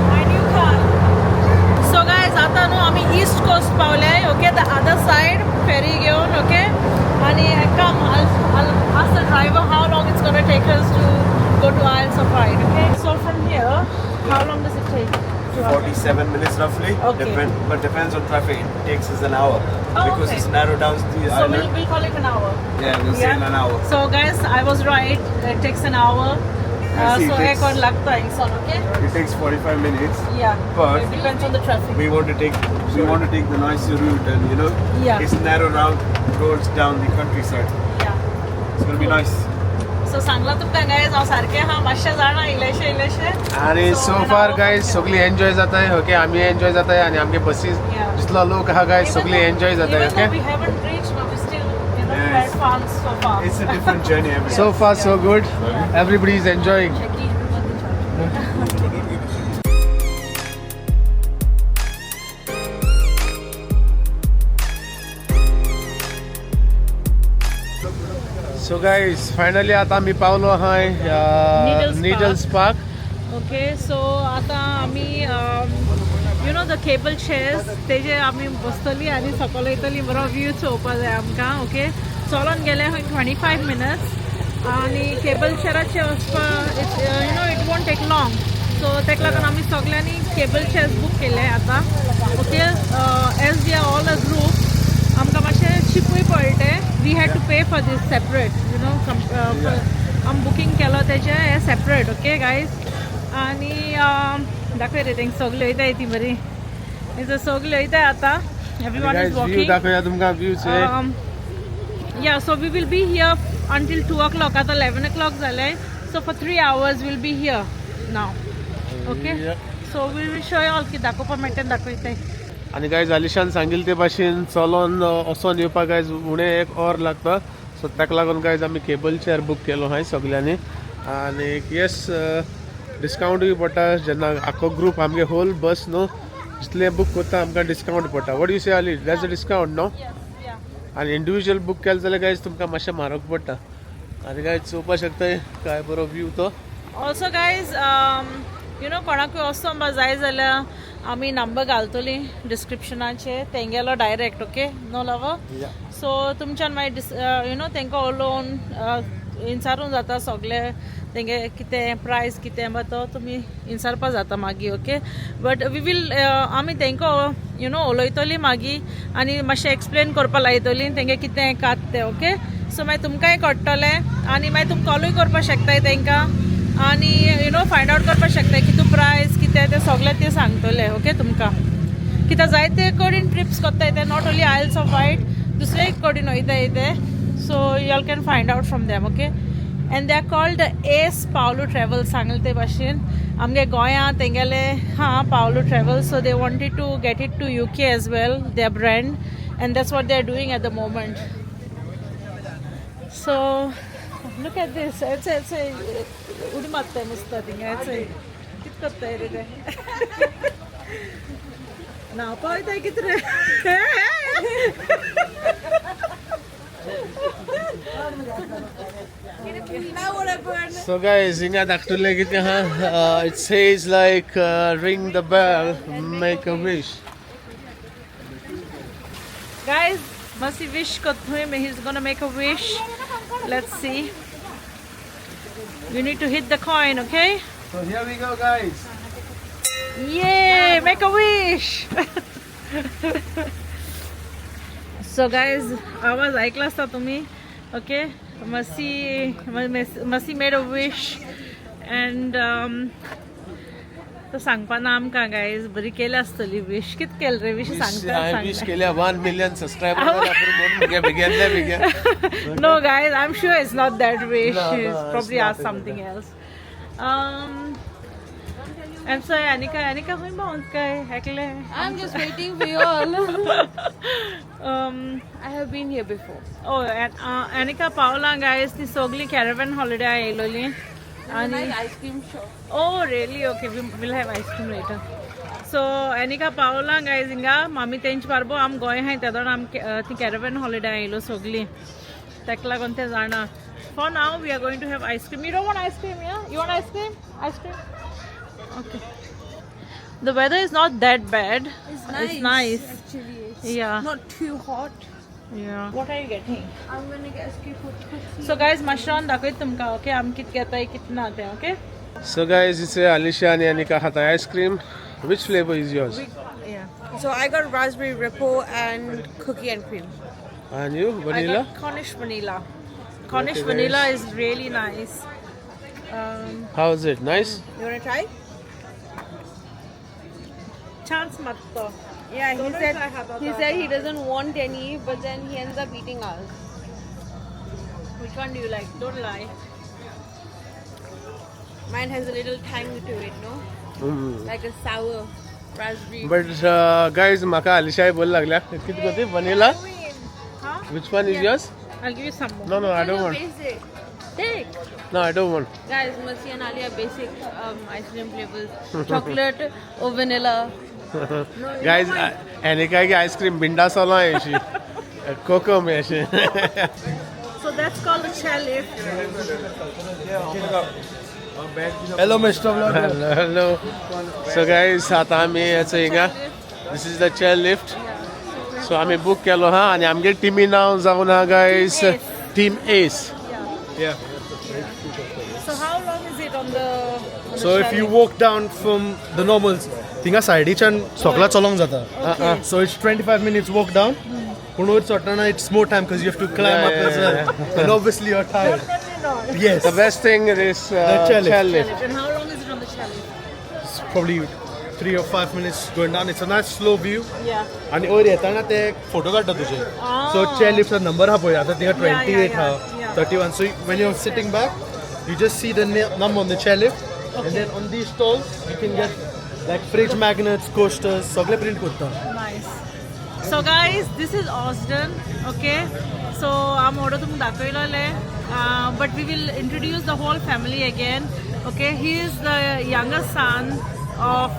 B: My new car. So guys, आता न्हू आमी ईस्ट कोस्ट पावले okay. The other side ferry घेवन ओके. आनी come ask the driver how long it's gonna take us to go to Isles of Wight okay. So from here how long does it take?
E: 47 minutes roughly.
B: Okay.
E: But depends on traffic. It takes us an hour
B: Oh,
E: because
B: okay.
E: it's narrowed down to the
B: So
E: island.
B: we'll call it an hour.
E: Yeah, we'll say in an hour.
B: So guys, I was right. It takes an hour.
E: See,
B: So
E: it takes-
B: एक और लगता है इंसान, okay?
E: It takes 45 minutes.
B: Yeah.
E: But
B: it depends on the traffic.
E: We want to take the nicer route, and you know,
B: Yeah.
E: it's narrow route roads down the countryside.
B: Yeah.
E: It's gonna be nice.
B: So सांगला तुमकां guys, हांव सारकें आहा, मातशें जाणा इल्लेशें इल्लेशें.
A: आनी
B: So,
A: so
B: an
A: far
B: hour
A: guys
B: from here.
A: सगळीं एन्जॉय जाताय ओके. आमी एन्जॉय जाताय आनी आमगे बसीस
B: Yeah.
A: जितलो लोक आहा गायज
B: Even
A: सगळीं एन्जॉय जाताय
B: Even
A: okay.
B: though we haven't reached, but we still, you know,
E: Yes.
B: had fun so far.
E: It's a different journey every
A: So far so good. Everybody is enjoying. So guys, finally आता आमी पावलो आहाय
B: Needles
A: Needles Park.
B: Okay, so आता आमी you know the cable chairs तेजे आमी बसतली आनी सकयल वयतली. बरो व्यू चोवपा जाय आमकां ओके. चलोन गेले खंय 25 मिनट्स आनी केबल चेराचेर वचपा it's you know it won't take long. So तेका लागून आमी सगल्यांनी केबल चेयर्स बूक केले आतां okay. As we are all a group आमकां मातशें चिपूय पडलें. We had to pay for this separate you know आमी बुकींग केलो तेजें हें सेपरेट ओके गायज. आनी दाखय रे तेंका सगळी वयताय ती बरी थंयसर सगळी वयताय आतां. Everyone is
A: view
B: walking.
A: दाखोवया तुमकां view.
B: Yeah, so we will be here until 2 o'clock. आतां 11 o'clock जाले. So for 3 hours we'll be here now. Okay?
A: Yeah.
B: So we will show you all की दाखोवपा मेळटा तें दाखयताय.
A: आनी गायज आलिशान सांगिल्ले ते भाशेन चलोन वचोन येवपाक गायज उणें एक और लागता. सो ताका लागून गायज आमी केबल चेअर बूक केलो हांवें सगल्यांनी. आनी येस, डिस्कावंटूय पडटा जेन्ना आख्खो ग्रूप आमगे होल बस न्हू जितले बूक करता आमकां डिस्कावंट पडटा. What you say Ali, that's a discount न्हू? आनी इंडिविज्युअल बूक केलें जाल्यार गायज तुमकां मातशें म्हारग पडटा. आनी गायज चोवपाक शकताय काय बरो व्यू तो.
B: Also guys, you know कोणाकूय वचोन बा जाय जाल्यार आमी नंबर घालतली डिस्क्रिप्शनाचेर तेंगेलो direct. Okay no love? So तुमच्यान मागीर you know तांकां उलोवन इन्सारून जाता सगळे तेंगे कितें प्रायस कितें बा तो तुमी इन्सारपा जाता मागीर. ओके, बट we will आमी तांकां you know उलयतली मागीर आनी मातशें एक्सप्लेन करपा लायतली तेंगे कितें कात तें. ओके, सो मागीर तुमकांय कळटलें आनी मागीर तुमी कॉलूय करपाक शकताय तांकां आनी you know find out करपाक शकताय कितू प्रायस कितें तें सगळें ते सांगतले. ओके, तुमकां कित्याक जायते कडेन ट्रिप्स करताय ते, not only Isles of Wight, दुसरे कडेन वयताय ते. So you all can find out from them. Okay, and they are called Ace Paolo Travel. सांगले ते भाशेन आमगे गोंयांत तेंगेले हा Paolo Travel. So they wanted to get it to UK as well, their brand, and that's what they are doing at the moment. So look at this. It's उडी मारताय नुस्ता थिंगा. कित करताय रे ते? न्हांवपा वयताय कित रे?
A: So guys, हिंगा धाकटुले कितें आहा, it says like ring the bell, make a wish.
B: Guys, Masi wish करतोय. He's gonna make a wish. Let's see. You need to hit the coin, okay?
A: So here we go guys.
B: Yay, make a wish. So guys, आवाज ऐकला असता तुम्ही. Okay, Masi made a wish and तो सांगपा ना आमकां गायज. बरी केल्या आसतली विश. कित केलं रे विश? सांगता.
A: हांवें विश केल्या 1 मिलियन सबस्क्रायबर म्हणून मुगे बेगीनले बेगीन.
B: No guys, I'm sure it's not that wish.
A: No,
B: She's
A: no, it's
B: probably
A: not
B: asked something else. I'm sorry, Anika. Anika, खंय भोंवत काय एकले?
D: I'm just waiting for you all. I have been here before.
B: Oh, Anika पावला guys, ती सगळी कॅरेवन holiday आयलोली.
D: And nice ice cream shop.
B: Oh really? Okay, we will have ice cream later. So Anika पावला guys हिंगा मामी तेंचे बारबो आम गोंय आहाय तेदोण आम ती कॅरेवन हॉलिडे आयलो सगळी, ताका लागून ते जाणा. For now we are going to have ice cream. You don't want ice cream? Yeah, you want ice cream? Ice cream? Okay. The weather is not that bad.
D: It's nice.
B: It's nice.
D: Actually, it's
B: Yeah.
D: not too hot.
B: Yeah. What are you getting?
D: I'm gonna get a scoop of coffee.
B: So guys, मातशें दाखयत तुमकां. ओके, आमी कितें घेताय कितें ना तें. Okay.
A: So guys, it's Alisha and Anika खाता ice cream. Which flavor is yours?
B: Yeah.
D: So I got raspberry ripple and cookie and cream.
A: And you, vanilla?
B: I got Cornish vanilla. Cornish
A: Okay,
B: vanilla
A: guys.
B: is really nice.
A: How is it? Nice?
D: You wanna try?
B: Chance matto.
D: Yeah, he
B: Don't
D: said
B: try how
D: he said he doesn't want any, but then he ends up eating ours.
B: Which one do you like? Don't lie.
D: Mine has a little tang to it, no? Like a sour raspberry.
A: But guys, म्हाका आलिशाय बोल लागल्या कितें कोती vanilla?
B: Huh?
A: Which one is yours?
B: I'll give you some more.
A: No, no, I don't want.
D: Basic.
B: Take.
A: No, I don't want.
D: Guys, Masi and Ali are basic ice cream flavors. Chocolate or vanilla.
A: Guys, Anika की आईस्क्रीम बिंडास वाला है अशी कोकम आहे अशी.
B: So that's called a chairlift.
F: Hello mister vlogger.
A: Hello, hello. So guys, आता आमी याचं हिंगा, this is the chair lift. So आमी बूक केलो हा आनी आमगे टिमी नांव जावन हा guys, team Ace.
F: Yeah.
B: So how long is it on the? On
F: So
B: the
F: if you
B: chairlift?
F: walk down from the normal थिंगा सायडीच्यान सगळा चलोंक जाता. So it's 25 minutes walk down. पूण वयर चडटना it's more time because you have to climb
A: Yeah,
F: up as
A: yeah,
F: well. And obviously you're tired.
B: Definitely not.
F: Yes.
A: The best thing is
F: The chairlift.
A: chairlift.
B: And how long is it on the chairlift?
F: It's probably 3 or 5 minutes going down. It's a nice slow view.
B: Yeah.
F: आनी वयर येताना ते फोटो काडटा तुजे. सो चेअर लिफ्टचा नंबर हा पळय आतां थिंगा 28 हा, 31. So when you are sitting back you just see the number on the chair lift. And then on these stalls you can get like fridge magnets, coasters, सगळे प्रिंट करता.
B: Nice. So guys, this is Ausden. Okay. So I'm order तुमकां दाखयलेले, but we will introduce the whole family again. Okay, he is the younger son of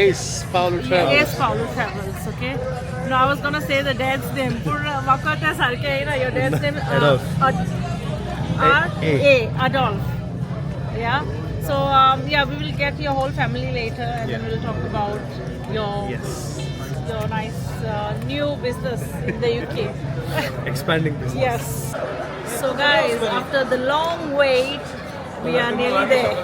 A: Ace Paulo Travels.
B: Ace Paulo Travels. Okay. No, I was gonna say the dad's name. पूण म्हाका तें सारकें येयना. Your dad's name?
F: Adolf.
B: R
F: A.
B: A Adolf. Yeah. So yeah, we will get your whole family later, and then we'll talk about your your nice new business in the UK.
F: Expanding business.
B: Yes. So guys, after the long wait, we are nearly there.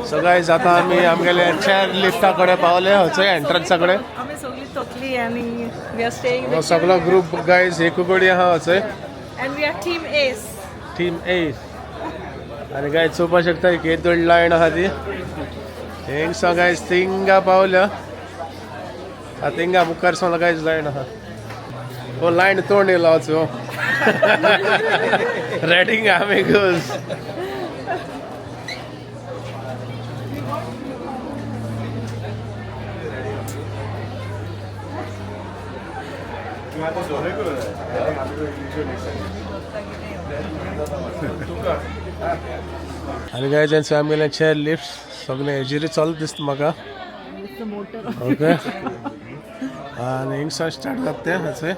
A: So guys आता आमी आमगेले चेअर लिफ्टा कडेन पावले हय एंट्रन्सा कडेन.
B: आमी सगळी थकली आनी we are staying
A: हो सगळो ग्रुप गायज एक कडेन आहा हय.
B: And we are team Ace.
A: Team Ace. आनी गायज चोवपाक शकता केदोड लायन आहा ती. थिंगसा गायज थिंगा पावल्या. आतां थिंगा मुखार सावन गायज लायन आहा. हो लायन तोंड येयला वचो रेडिंग आमिगोज. आनी गायज हेंचे आमगेले चेअर लिफ्ट सगळे हेजेर चलत दिसता म्हाका. ओके आनी हिंगसान स्टार्ट जाता तें हय.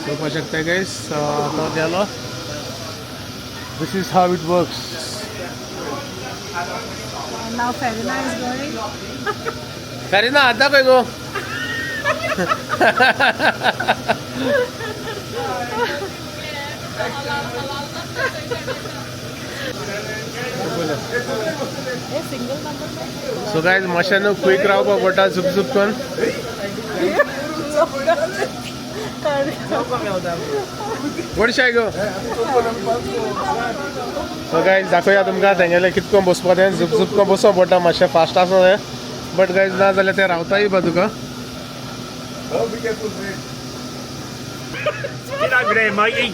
A: चोवपाक शकता गायज तो गेलो. This is how it works.
B: Now Farina is going.
A: Farina आतां खंय गो? सो गायज मातशें न्हू क्वीक रावपाक पडटा झुप झुप करून. व्हडशें गो. सो गायज दाखोवया तुमकां तेंगेलें कितको बसपा तें. झुप झुप करून बसोंक पडटा मातशें फास्ट आसा तें. बट गायज ना जाल्यार तें रावताय बा तुका.
H: Get over there, matey.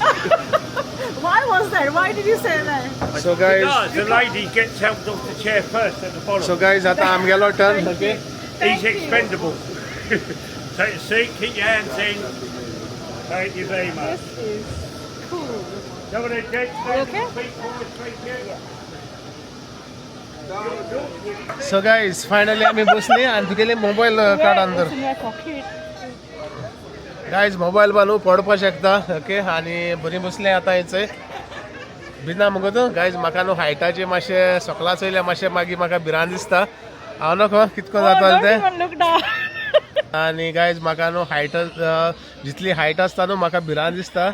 B: Why was that? Why did you say that?
A: So guys,
H: Because the lady gets helped off the chair first at the bottom.
A: So guys आता आमगेलो turn. Okay.
H: He's expendable. Take a seat, keep your hands in. Thank you very much.
B: This is cool.
H: Come on then, gents.
B: You okay?
H: Feet forward, thank you.
A: So guys finally आमी बसली आनी तुगेले मोबायल काड अंदर.
B: It's in my pocket.
A: Guys mobile बा न्हू पडपाक शकता. ओके आनी बरी बसले आतां हेचय बिना मुगो तूं. गायज म्हाका न्हू हायटाचे मातशें सकला चोयल्या मातशें मागीर म्हाका भिरांत दिसता. हांव नको कितको
B: Oh,
A: जाता
B: don't
A: तें.
B: even look down.
A: आनी गायज म्हाका न्हू हायट जितली हायट आसता न्हू म्हाका भिरांत दिसता.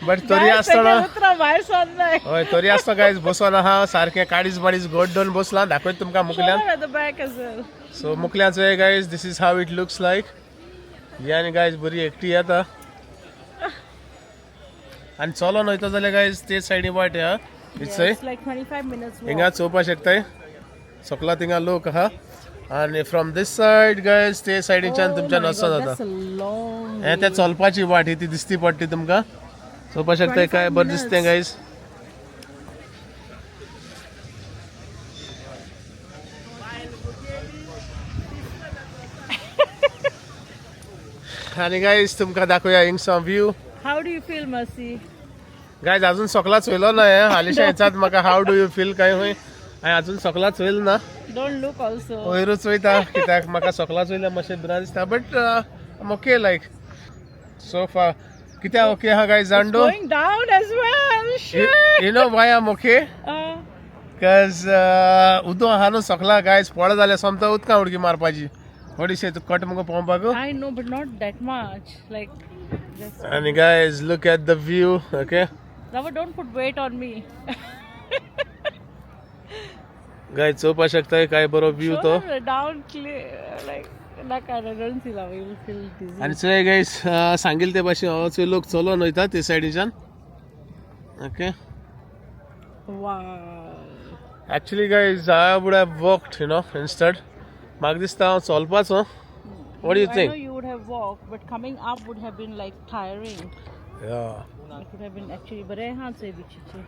A: बट तरी
B: Guys,
A: आसतना
B: तेगे उतरां भायर सरनाय.
A: हय तरी आसतना गायज बसोन आहा सारकें काडीस बाडीस गोड दोन बसलां. दाखयता तुमकां
B: Show
A: मुकल्यान.
B: them at the back as well.
A: So मुकल्यान चोय guys this is how it looks like. ही आनी गायज बरी एकटी येता आनी चलोन वयता जाल्यार गायज ते सायडी वाट ह्या इत्सय.
B: It's like 25 minutes walk.
A: हिंगा चोवपाक शकताय सकला थिंगा लोक आहा. आनी फ्रॉम these side guys ते सायडीच्यान
B: Oh
A: तुमच्यान
B: my
A: वचो
B: God,
A: जाता.
B: that's a long
A: हें तें चलपाची वाट ही ती दिसती पडटी तुमकां. चोवपाक शकताय काय
B: 25
A: बरें दिसतें गायज. आनी गायज तुमकां दाखोवया हिंगसो view.
B: How do you feel, Mercy?
A: Guys अजून सकला चोयलो ना हें हालींच्या हेचात म्हाका how do you feel काय खंय हांवें अजून सकला चोयल ना.
B: Don't look also.
A: वयरूच वयता कित्याक म्हाका सकला चोयल्यार मातशें भिरांत दिसता. But I'm okay like so far. कित्याक ओके आहा गायज जाण
B: It's
A: do?
B: going down as well. Shit.
A: You know why I'm okay? Cause उदो आहा न्हू सकला गायज पड जाल्यार सोमतो उदकां उडकी मारपाची. What you say तूं कट मुगो पोंवपाक?
B: I know, but not that much. Like, just
A: आनी guys look at the view. Okay
B: Rava, don't put weight on me.
A: Guys चोवपाक शकता काय बरो व्यू
B: Show
A: तो.
B: them the down clear, like, नाका, I don't see lava. You'll feel dizzy.
A: आनी चोय गायज सांगील ते भाशेन हो चोय लोक चलोन वयता ते सायडीच्यान. Okay
B: Wow.
A: Actually guys, I would have walked, you know, instead. म्हाका दिसता हांव चलपाचो. What do you
B: I know
A: think?
B: you would have walked, but coming up would have been like tiring.
A: Yeah.
B: It would have been actually बरें आहा चोय बिचीचे.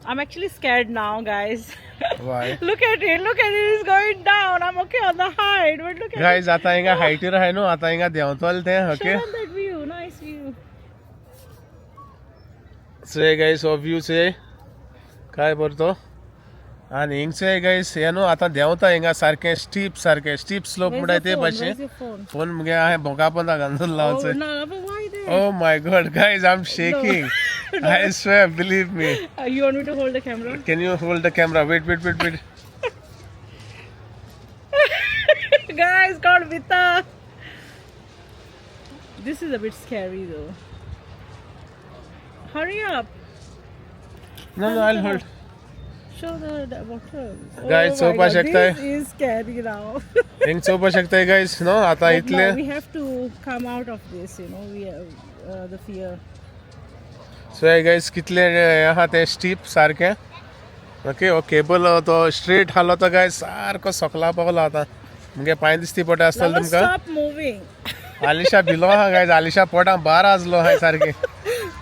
B: I'm actually scared now, guys.
A: Why?
B: Look at it, look at it, it's going down. I'm okay on the height, but look at
A: guys, आतां हिंगा हायटीर आहाय न्हू, आतां हिंगा देंवतले ते.
B: it.
A: Okay.
B: Show them that view, nice view.
A: चोय गायज, हो व्यू चोय काय बरो तो. आनी हिंग चोय गायज, हें न्हू आतां देंवता हिंगा सारकें स्टीप, सारकें स्टीप स्लोप
B: Where's
A: म्हणटाय
B: your
A: ते
B: phone?
A: भाशेन.
B: Where's your phone?
A: Phone मुगे हांवें भोंका पोंदा घालून
B: Oh,
A: लावचो.
B: no, but why there?
A: Oh my God, guys, I'm shaking. I swear, believe me.
B: You want me to hold the camera?
A: Can you hold the camera? Wait, wait, wait, wait.
B: Guys, called Vita. This is a bit scary though. Hurry up.
A: No, no, I'll hold.
B: Show the water.
A: Guys,
B: oh my
A: चोवपा
B: God,
A: शकताय.
B: This is scary now.
A: हिंग चोवपा शकताय guys, no? आतां
B: But
A: इतले
B: no, we have to come out of this, you know, we have the fear.
A: So hey guys, कितले हें आहा तें स्टीप सारकें. ओके, हो केबल तो स्ट्रेट हालो तो गायज सारको सकला पावला आतां. मुगे पांय दिसती पडटा आसतले
B: Now
A: तुमकां.
B: stop moving.
A: Alisha भिलो आहा गायज, आलिशा पोटां बार आसलो आहा सारकें.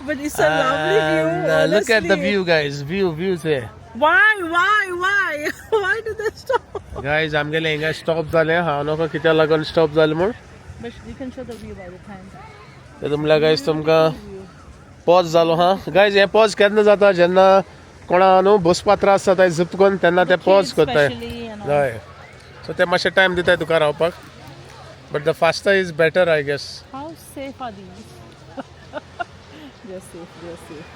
B: But it's a lovely view.
A: And, look at the
B: honestly.
A: view guys, view, view चोय.
B: Why, why, why? Why did they stop?
A: Guys, आमगेले हिंगा स्टॉप जालें. हांव नको कित्याक लागून स्टॉप जालें म्हूण.
B: But you can show the view by the time.
A: ते म्हणल्यार गायज तुमकां पॉज जालो हा. गायज, हें पॉज केन्ना जाता, जेन्ना कोणा न्हू बसपा त्रास जाता झप करून, तेन्ना ते पॉज
B: Kids
A: करताय.
B: especially and all.
A: हय, सो ते मातशें टायम दिताय तुका रावपाक. But the faster is better, I guess.
B: How safe are these? They're safe, they're safe.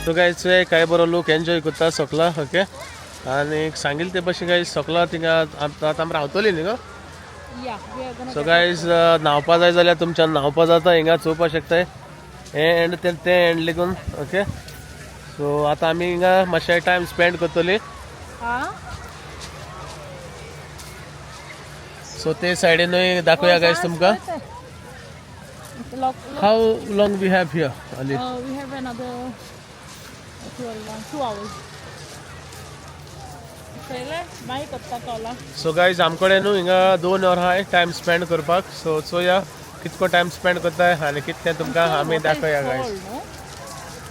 A: So guys, चोय काय बरो लोक एन्जॉय करता सकला. ओके, आनी सांगिल्ले ते भशेन गायज सकला थिंगा आतां आमी रावतली न्ही गो.
B: Yeah, we are gonna.
A: So guys, न्हांवपा जाय जाल्यार तुमच्यान न्हांवपा जाता. हिंगा चोवपा शकताय हें एंड ते तें एंड लेगून. ओके, सो आतां आमी हिंगा मातशें टायम स्पेंड करतली.
B: Huh?
A: सो ते सायडीनूय दाखोवया गायज तुमकां.
B: Lock, lock.
A: How long we have here Ali?
B: We have another 2 hours. मागीर करता कॉला.
A: सो गायज, आमकडे न्हू हिंगा 2 वर आहाय टायम स्पेंड करपाक. सो चोया कितको टायम स्पेंड करताय आनी कितलें तुमकां आमी दाखोवया गायज.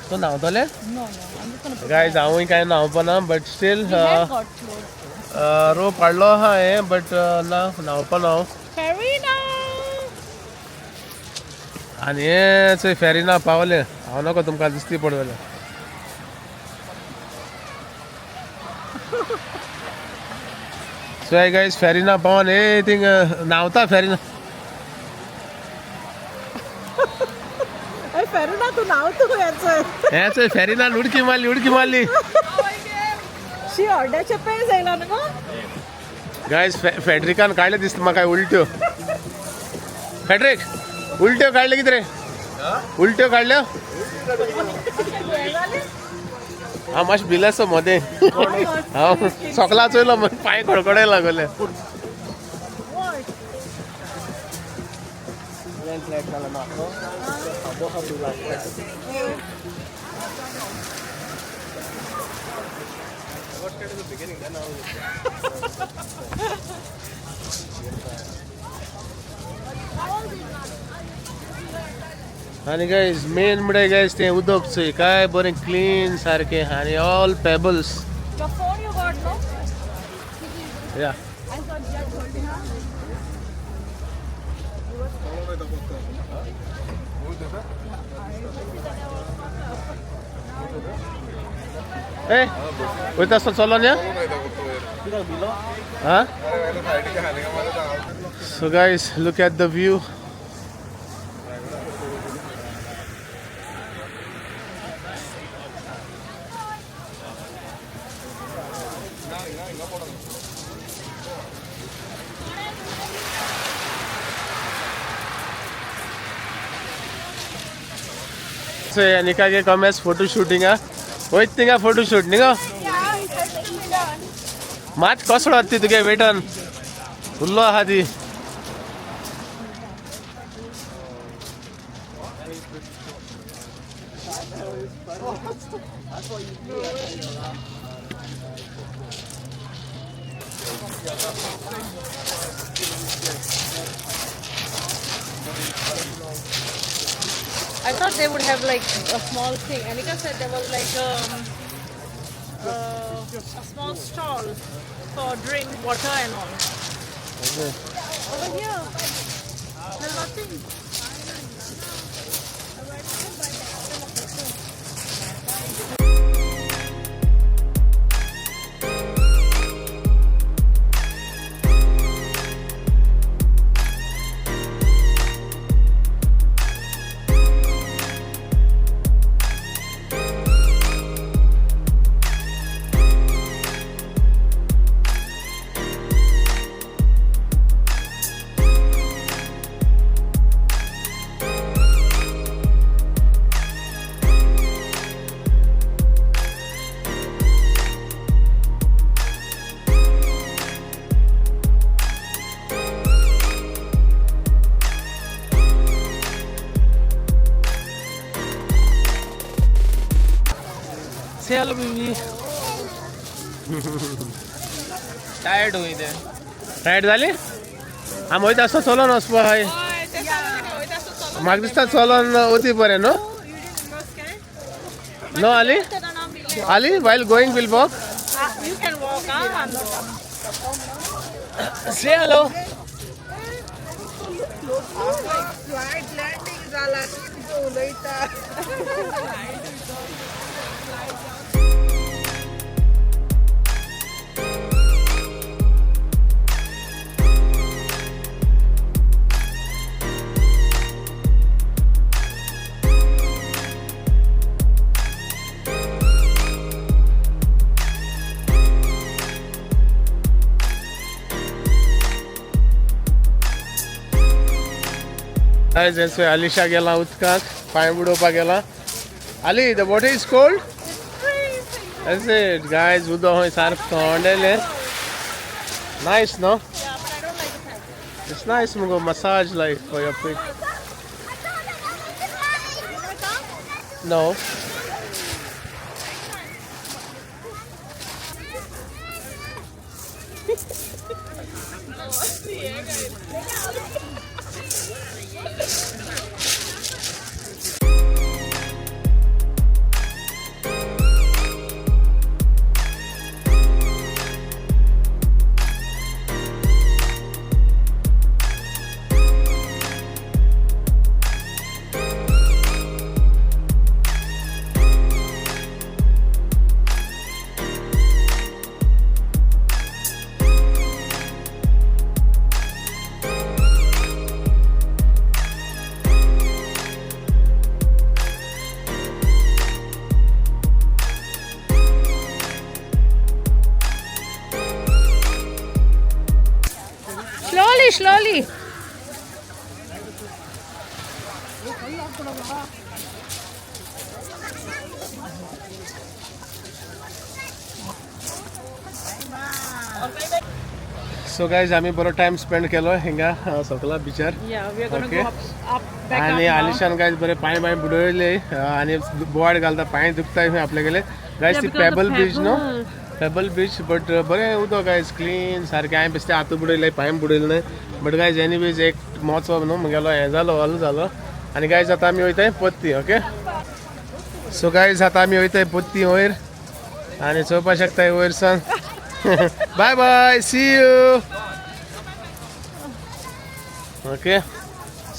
A: तूं न्हांवतलें?
B: No, no, I'm just gonna put
A: guys, हांवूय कांय न्हांवपा ना, but still
B: We have got clothes though.
A: रोप हाडलो आहा हें, बट ना न्हांवपा ना हांव.
B: Farina!
A: आनी हें चोय फेरिना पावलें. हांव नाका तुमकां दिसती पड जाल्यार. सो गायज, फेरिना पावन हे थिंग न्हांवता फेरिना.
B: Hey, Farina, तू न्हांव तूं हेचो.
A: हें चोय फेरिनान उडकी मारली, उडकी मारली.
B: शी ऑर्डरचे पेज येयला न्हू गो.
A: गायज, फेड्रिकान काडले दिसता म्हाका उलट्यो. फेड्रिक, उलट्यो काडले कितें रे? उलट्यो काडल्यो? हांव मातशें भिलेसो मदें. हांव सकला चोयलो, पांय कडकडे लागले. आनी गायज, मेन म्हळ्यार गायज तें उदक चोय काय बरें क्लीन सारकें आनी all pebbles.
B: Your phone you got, no?
A: Yeah.
B: I thought Jack holding on.
A: ए वयता आसतना चलोन या. हा. So guys, look at the view. Anika comes photo शूटिंगा वयत थिंगा फोटो शूट न्ही गो मात कसो ती तुगे वेटन उल्लो आहा ती.
B: I thought they would have like a small thing. Anika said there was like a small stall for drink, water and all. Okay. Over here, there's nothing.
A: Say hello, baby.
I: Tired हुई ते.
A: टायर्ड जाली? आमी वयता आसतना चलोन वचपा हय. म्हाका दिसता चलोन वती बरें न्हू. No Ali, Ali while going will walk.
B: You can walk, huh?
A: Say hello.
C: Flight landing जाला उलयता.
A: जैसे अलिशा गेला उदकाक पांय बुडोवपाक गेला. Ali, the water is cold. That's it guys, उदक हय सारकें थंड. Nice no? It's nice मुगो massage like for your feet. No.
B: Slowly, slowly.
A: So guys, आम्ही बरो टाइम स्पेंड केलो हिंगा सकला बिचार.
B: Yeah, we are gonna
A: Okay.
B: go up, back
A: आणि
B: up now.
A: आलिशान गायज बरे पांय पांय बुडयले आणि बोवाड घालता पांय दुखता आपले गेले गायज.
B: Yeah,
A: ती
B: because the
A: pebble beach न्हू,
B: pebble.
A: Pebble beach, but बरें उदक गायज क्लीन सारकें. हांवें बेश्टें हातू बुडयले, पांय बुडयले न्हय. बट गायज एनीवेज एक मोचो न्हू म्हगेलो हें जालो, हल जालो. आनी गायज आतां आमी वयताय पोत्ती. ओके, सो गायज आतां आमी वयताय पोत्ती वयर आनी चोवपाक शकताय वयर सान. Bye bye, see you. Okay,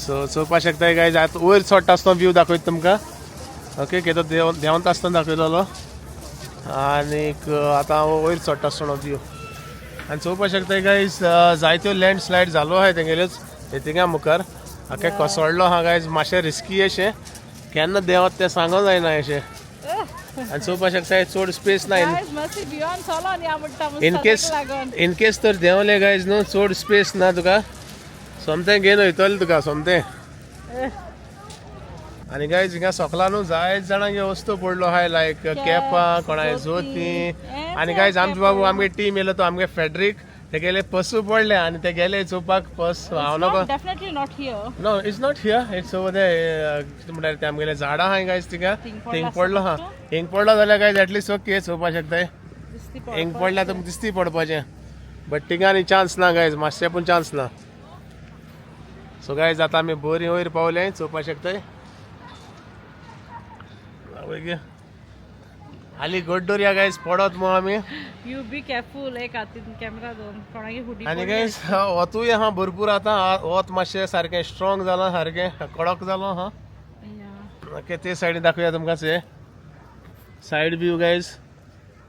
A: so चोवपाक शकताय गायज आतां वयर चडटा आसतना व्यू दाखयता तुमकां. ओके, केदो देंवता आसतना दाखयलेलो आनीक आतां हांव वयर चडटा आसतना व्यू आनी चोवपाक शकताय गायज. जायत्यो लँड स्लायड जालो आहाय तेंगेल्योच थिंगा मुखार आखे कोसळ्ळो आहा गायज. मातशें रिस्की अशें, केन्ना देंवत तें सांगो जायना अशें. आनी चोवपाक शकताय चड स्पेस ना.
B: Guys, मातशी भियोन चलोन या म्हणटा
A: इन केस इन केस तर देंवले गायज न्हू, चड स्पेस ना तुका, सोमतें घेवन वयतलें तुका सोमतें. आनी गायज हिंगा सोकला न्हू जायत जाणांक ह्यो वस्तू पडलो आहाय, लायक कॅपां, कोणाय जोतीं. आनी गायज आमचे बाबू, आमगे टीम येयलो तो आमगे फेड्रीक, तेगेले पसू पडले आनी ते गेले चोवपाक पस. हांव नको.
B: Definitely not here.
A: No, it's not here, it's over there. कितें म्हणटात ते, आमगेले झाडां आहाय गायज थिंगा.
B: थिंग
A: थिंग पडलो हा. हिंग पडलो जाल्यार गायज एटलिस्ट ओके, चोवपाक शकताय. हिंग पडल्यार तुमकां दिसती पडपाचें, बट थिंगा आनी चान्स ना गायज, मातशें पूण चान्स ना. सो गायज आतां आमी बरी वयर पावले, चोवपाक शकताय. हाली गोड्डोर गायज पडत मग आमी.
B: You be careful, एक हातीन कॅमेरा दोन कोणागे हुडी.
A: आनी गायज वतूय आहा भरपूर आतां. वत मातशें सारकें स्ट्रॉंग जालां, सारकें कडक जालो हा. ओके, ते सायडीन दाखोवया तुमकां से सायड व्यू गायज.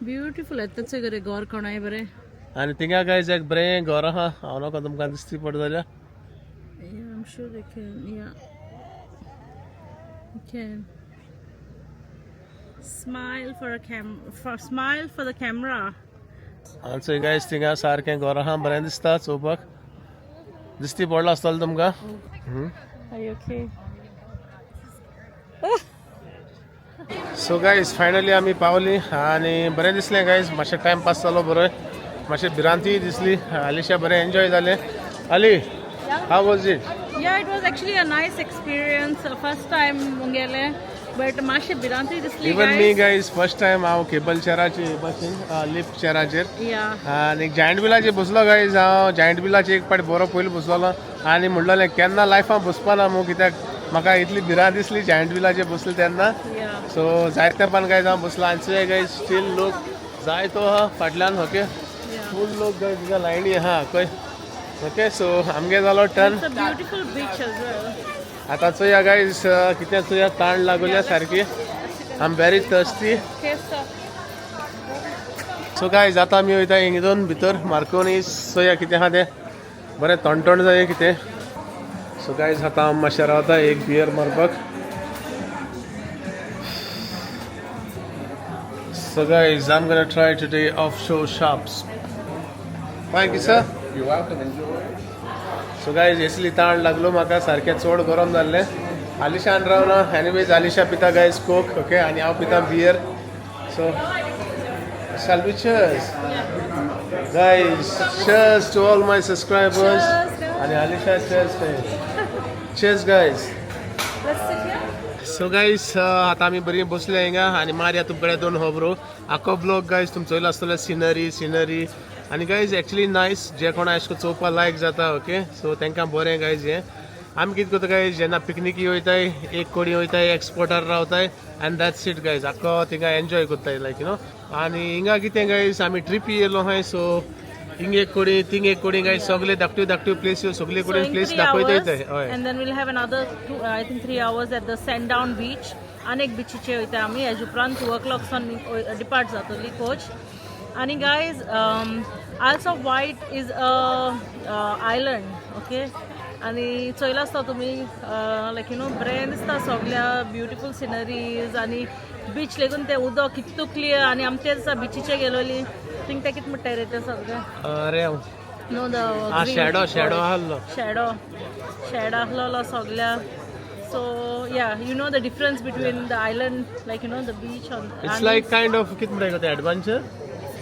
B: ब्युटिफूल येताच गरे घर कोणाय बरें.
A: आनी थिंगा गायज एक बरें घर आहा, हांव नाका तुमकां दिसती पडत जाल्यार.
B: Yeah, I'm sure they can. Yeah. You can. Smile for a cam for smile for the camera.
A: आनी गायज थिंगा सारकें घर आहा, बरें दिसता चोवपाक. दिसती पडलो आसतलो तुमकां.
B: Are you okay?
A: So guys finally आमी पावली आनी बरें दिसलें गायज. मातशें टायम पास जालो बरो, मातशें भिरांतीय दिसली. आलिशा बरें एन्जॉय जालें. Ali, how was it?
B: Yeah, it was actually a nice experience. First time मुंगेले, but मातशें भिरांती दिसली.
A: Even me guys, first time हांव केबल चेराचेर बसीन, लिफ्ट चेराचेर. आनी जायंट व्हिलाचेर बसलो गायज. हांव जायंट व्हिलाचेर एक पाटी बरो पयलीं बसलोलो आनी म्हणलोलें केन्ना लायफान बसपा ना मू, कित्याक म्हाका इतली भिरांत दिसली जायंट व्हिलाचेर बसले तेन्ना. सो जायते तेंपान गायज हांव बसलो. आनी गायज स्टील लोक जायतो आहा फाटल्यान. ओके, फूल लोक गायज हिंगा लायनी आहा खंय. ओके, सो आमगे जालो turn.
B: It's a beautiful beach as well.
A: आतां चोया गायज कितें चोया, ताण लागोल्या सारकी. I am very thirsty.
B: Okay, so
A: so guys आतां आमी वयता हिंगा भितर मार्कोनी, चोया कितें आहा तें. बरें तणतण जाय कितें. सो गायज आतां हांव मातशें रावता एक बियर मारपाक. So guys, I'm gonna try today offshore shops. Thank you, sir.
E: You're welcome. Enjoy.
A: So guys, इसली ताण लागलो म्हाका, सारकें चड गरम जाल्लें. आलिशान रावना. एनिवेज आलिशा पिता गायज कोक, ओके, आनी हांव पिता beer. So shall we cheers? Guys, cheers to all my subscribers.
B: Cheers, guys.
A: आनी Alisha cheers. Cheers guys.
B: Let's sit here.
A: So guys आतां आमी बरी बसले हिंगा आनी मारया तुमकडे दोन खबरो. आखो ब्लॉग गायज तुमचो चोयलो आसतलो, सिनरी सिनरी. आनी गायज एक्चुली नायस, जे कोणा अशें चोवपा लायक जाता. ओके, सो तांकां बरें गायज हें. आमी कितें करता गायज, जेन्ना पिकनिकी वयताय एक कोडी वयताय, एक स्पॉटार रावताय आनी that's it guys. आख्खो थिंगा एन्जॉय करताय, लायक you know. आनी हिंगा कितें गायज, आमी ट्रिपी येयलो आहाय. सो हिंग एक कोडी, थिंग एक कोडी गायज, सगळे धाकट्यो धाकट्यो प्लेसी, सगळे
B: So
A: कडेन
B: in
A: place
B: 3
A: दाखयत
B: hours,
A: वयताय. हय.
B: and then we'll have another two, I think 3 hours at the Sandown Beach. अनेक बिचीचे वयता आमी. हेज उपरांत 2 o'clock सान डिपार्ट जातली कोच. आनी guys, Isles of Wight is a island, okay. आनी चोयला आसता तुमी, लायक you know, बरें दिसता सगल्या, ब्युटिफूल सिनरीज. आनी बीच लेगून तें उदक कितू क्लियर. आनी आमी ते दिसा बिचीचे गेलोली, थिंग तें कितें म्हणटाय रे तें सगळें?
A: अरे
B: no, the
A: ah, shadow shadow आहलो.
B: शेडो शेड आहलोलो सगल्या. So yeah, you know the difference between the island, like you know, the beach on
A: it's like kind of कितें म्हणटा तें, एडवेंचर.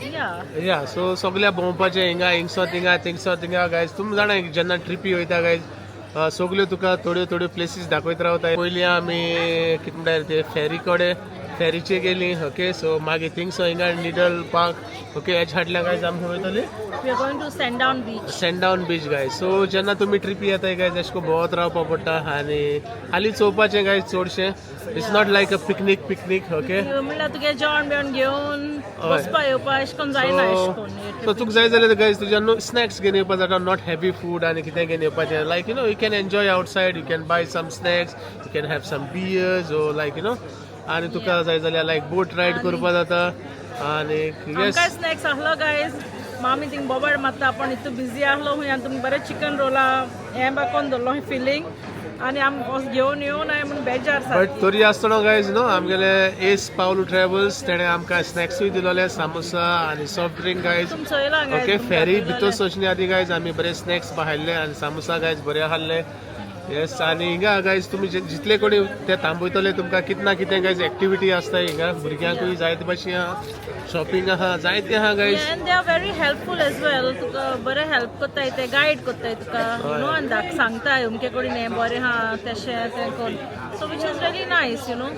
B: या.
A: या, सो सगल्या भोंवपाचें हिंगा, हिंगसो थिंगा, थिंगसो थिंगा. गायज तुमी जाणा जेन्ना ट्रिपी वयता गायज, सगल्यो तुका थोड्यो थोड्यो प्लेसीस दाखयत रावता. पयलीं आमी कितें म्हणटा ते फेरी कडेन, फेरीचेर गेली. ओके, सो मागीर थिंगसो हिंगा निडल पार्क. ओके, हेच हाडल्या गायज आमी खंय वयतली?
B: We are going to Sandown Beach.
A: सँडावन beach guys. So जेन्ना तुमी ट्रिपी येताय गायज, अशें करून भोंवत रावपा पडटा आनी हालीं चोवपाचें गायज चडशें. It's not like a picnic picnic, okay.
B: म्हणल्यार तुगे जेवण बिवण घेवन बसपा येवपा अशें करून जायना अशें करून.
A: सो तुका जाय जाल्यार गायज तुज्या न्हू स्नॅक्स घेवन येवपा जाता, not heavy food आनी कितें घेवन येवपाचें. Like you know, you can enjoy outside, you can buy some snacks, you can have some beers or like you know. आनी तुका जाय जाल्यार लायक बोट रायड करपा जाता आनी येस.
B: आमकां स्नॅक्स आहलो गायज. मामी थिंग बोबाड मारता, आपण इतू बिजी आहलो हुंय. आनी तुमी बरें चिकन रोला हें बाकोन दवरलो फिलींग आनी आमी वच घेवन येवन हांवें म्हूण बेजार
A: बट
B: सारकी.
A: तरी आसतना गायज न्हू, आमगेले एस पावलू ट्रॅवल्स तेणें आमकां स्नॅक्सूय दिलोले, सामोसा आनी सॉफ्ट ड्रिंक गायज.
B: तुमी चोयला गायज.
A: ओके, फेरी भितर सोचणे आदी गायज आमी बरे स्नॅक्स खाल्ले आनी सामोसा गायज बरे खाल्ले. येस आनी हिंगा गायज तुमी जितले कडेन ते थांबयतले तुमकां कितें ना कितें गायज एक्टिविटी आसता हिंगा भुरग्यांकूय जायते भाशेन आहा शॉपिंग आहा जायते आहा guys.
B: And they are very helpful as well. तुका बरें हेल्प करताय ते, गायड करताय तुका, you know, आनी सांगताय अमके कडेन हें बरें आहा तेशें तें कर, so which is really nice, you know.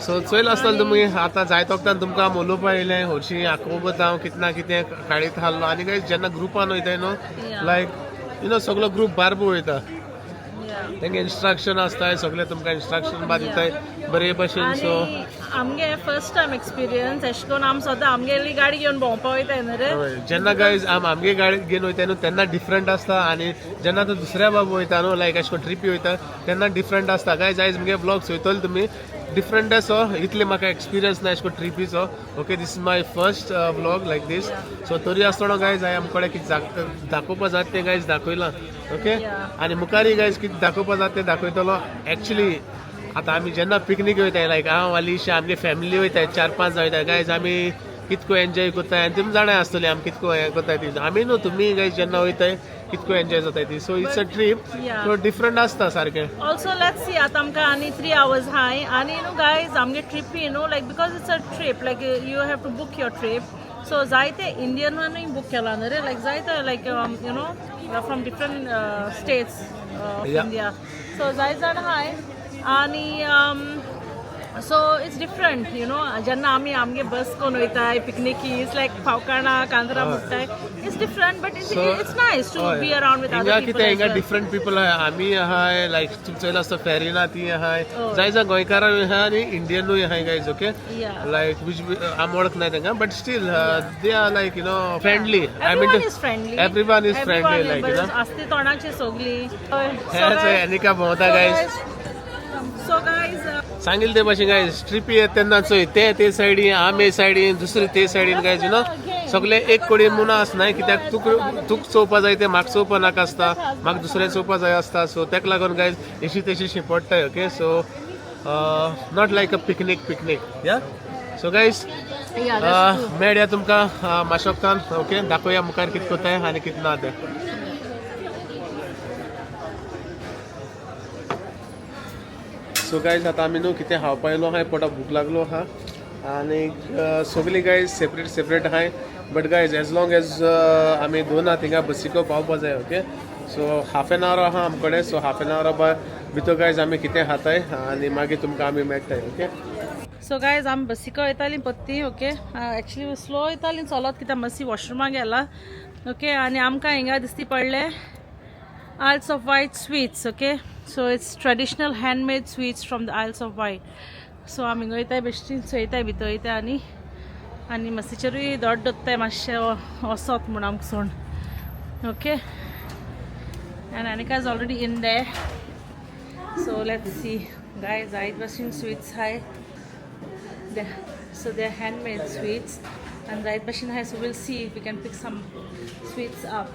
A: So Choyal आसतलें तुमी आतां जायत वखदान तुमकां उलोवपा येयलें हरशीं आकोबत हांव कितें ना कितें काडीत आहलो. आनी गायज जेन्ना ग्रुपान वयताय न्हू लायक you know सगलो ग्रूप बारबो वयता, तेंगे इन्स्ट्रक्शन आसताय सगळे तुमकां इन्स्ट्रक्शन बा दिताय बरे भशेन. सो
B: आमगे फर्स्ट टायम एक्सपिरियन्स एशें करून आमी सदां आमगेली गाडी घेवन भोंवपा वयताय न्हू रे.
A: जेन्ना गायज आमगे गाडी घेवन वयता न्हू तेन्ना डिफरंट आसता आनी जेन्ना तूं दुसऱ्या बाबू वयता न्हू लायक अशें करून ट्रिपी वयता तेन्ना डिफरंट आसता. गायज आयज मुगे व्लॉग चोयतले तुमी डिफरंट असो इतले म्हाका एक्सपिरियन्स ना अशें करून ट्रिपीचो. Okay, this is my first vlog like this. So तरी आसतना गायज हांवें आमचे कडेन कितें दाखोवपा जाता तें गायज दाखयलां. ओके आनी मुखारय गायज कितें दाखोवपा जाता तें दाखयतलो. एक्चुली आतां आमी जेन्ना पिकनीक वयताय लायक हांव अलिशा आमगे फॅमिली वयताय 4-5 जाण वयताय गायज आमी कितको एन्जॉय करताय आनी तुमी जाणां आसतली आमी कितको हें करताय ती. आमी न्हू तुमी गायज जेन्ना वयताय कितको एन्जॉय जाताय ती. So it's a trip so different आसता सारकें.
B: ऑल्सो let's see आतां आमकां आनी 3 आवर्स हाय आनी न्हू गायज आमगे ट्रिपी न्हू like because it's a trip like you have to book your trip. So जायते इंडियनानूय बूक केला न्हू रे, लायक जायते like you know from different states of India. So जायते जाण हाय आनी so it's different, you know. जेन्ना आमी आमगे बस कोन वयताय पिकनिकी it's like फावकाणां कांदरा मुट्टाय, it's different but it's nice to be around with other people.
A: कितें हिंगा डिफरंट पीपल आहाय, आमी आहाय लायक तुमी चोयला आसता फेरीना ती आहाय, जाय जाय गोंयकारांय आहाय आनी इंडियनूय आहाय गायज. ओके लायक which आमी वळखनाय तांकां but still they are like you know friendly.
B: I mean
A: everyone is friendly like you know
B: आसती तोंडाची सगळी.
A: एनिका भोंवता गायज.
B: सो गायज
A: सांगील ते भाशेन गायज ट्रिपी येता तेन्ना चोय ते ते सायडीन आमी सायडीन दुसरे ते सायडीन गायज you know सगळे एक कडेन म्हणून आसनाय कित्याक तुका चोवपा जाय ते म्हाका चोवपा नाका आसता, म्हाका दुसरें चोवपा जाय आसता. सो तेका लागून गायज एशी तेशी शिंपडटाय. Okay so not like a picnic picnic या. सो गायज मेळया तुमकां मातशे. ओके दाखोवया मुखार कितें करताय आनी कितें ना तें. सो गायज आतां आमी न्हू कितें खावपा येयलो आहाय, पोटाक भूक लागलो आहा आनी सगळीं गायज सेपरेट सेपरेट आहाय but guys as long as आमी दोन आहा थिंगा बसीको पावपा जाय. Okay so half an hour आहा आमचे कडेन. सो हाफ एन आवरा भितर गायज आमी कितें खाताय आनी मागीर तुमकां आमी मेळटाय. ओके
B: सो गायज आमी बसीको वयतालीं पत्ती. ओके एक्चुली स्लो वयतालीं चलत कित्याक मातशी वॉशरुमाक गेला. ओके आनी आमकां हिंगा दिसती पडलें Isles of Wight sweets. Okay, so it's traditional handmade sweets from the Isles of Wight. So आमी वयताय बेश्टी चोयताय भितर वयताय आनी आनी मातशेचेरूय दोड दोत्ताय मातशें वचत म्हूण आमकां सोड. Okay and Anika is already in there. So let's see guys, जायत भाशेन sweets high, so they are handmade sweets and जायत भाशेन हाय. So we'll see if we can pick some sweets up.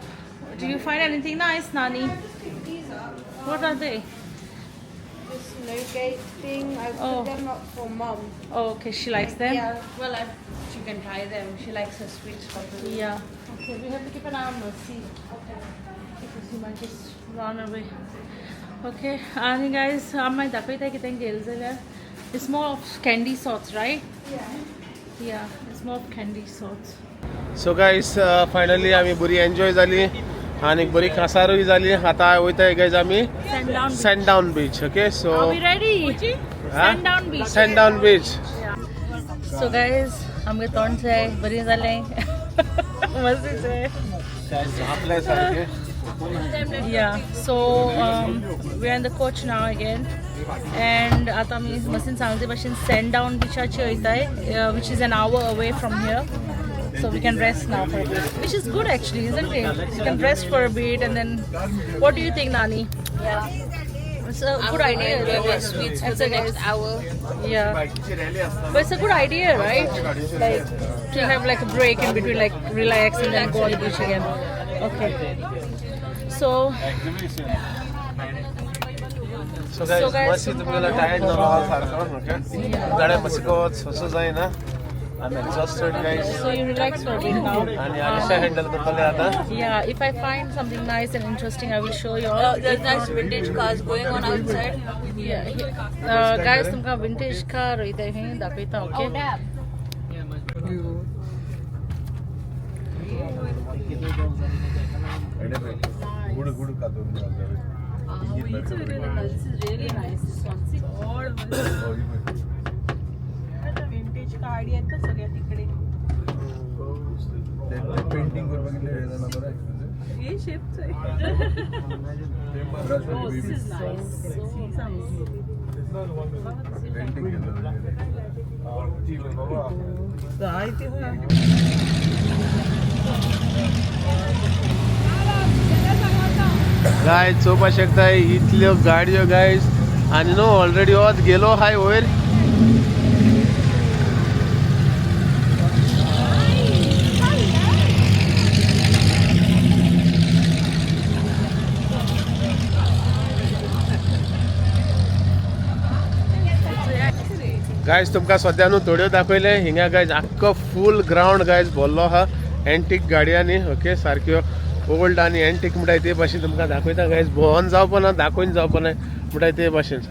B: Do you find anything nice, Nani?
D: These are.
B: What are they?
D: This nougat thing. I put them up for Mum.
B: Oh, okay. She likes them?
D: Yeah. Well, she can try them. She likes her sweets properly.
B: Yeah. Okay, we have to keep an eye on Mercy.
D: Okay.
B: Because he might just run away. Okay. And guys, I might it's more of candy sorts, right?
D: Yeah.
B: Yeah, it's more of candy sorts.
A: So guys, finally आमी बरी एन्जॉय जाली आनी बरी कासारूय जाली. आतां वयताय गायज आमी Sandown beach. Okay so
B: are we ready? Sandown beach.
A: Sandown beach.
B: So guys आमगे तोंड जाय बरी जालें मस्त जाय
A: झापले सारखे.
B: Yeah, so we are in the coach now again and आतां आमी मसीन सांगले भाशेन Sandown बीचाचेर वयताय which is an hour away from here. So we can rest now for a bit, which is good actually, isn't it? You can rest for a bit and then, what do you think, Nani?
D: Yeah.
B: It's a good idea.
D: Sweets for the next hour.
B: Yeah. But it's a good idea, right? Like to have like a break in between, like relax and then go on the beach again. Okay. So
A: guys, मातशी तुमगेलो टायर्ड जालो आहा सारको. ओके गाड्या बसीको वचूं जायना I am exhausted guys.
B: So you relax for a bit now.
A: आनी आलिशा हँडल करतले आतां.
B: Yeah, if I find something nice and interesting, I will show you all.
D: There's nice vintage cars going on outside.
B: Yeah, guys, तुमकां vintage car वयता थंय दाखयता, okay?
G: Good good खातो.
B: This is really nice. This one. See?
C: Vintage गाडी आहेत ना सगळ्या तिकडे.
G: पेंटिंग करून बघितलं ना बरं.
C: हे शेपचं आहे.
B: Oh, this is nice. So nice.
G: Painting केलं.
A: गायज चोवपा शकता इतल्यो गाडयो गायज. आनी न्हू ऑलरेडी वत गेलो हाय वयर. गायज तुमकां सद्या न्हू थोड्यो दाखयले हिंगा गायज. आख्खो फूल ग्रावंड गायज भरलो आहा एंटीक गाडयांनी. ओके, सारक्यो ओल्ड आनी एंटीक म्हणटाय ते भाशेन तुमकां दाखयता गायज. भोंवन जावपा ना, दाखोवन जावपा ना म्हणटाय ते भाशेन.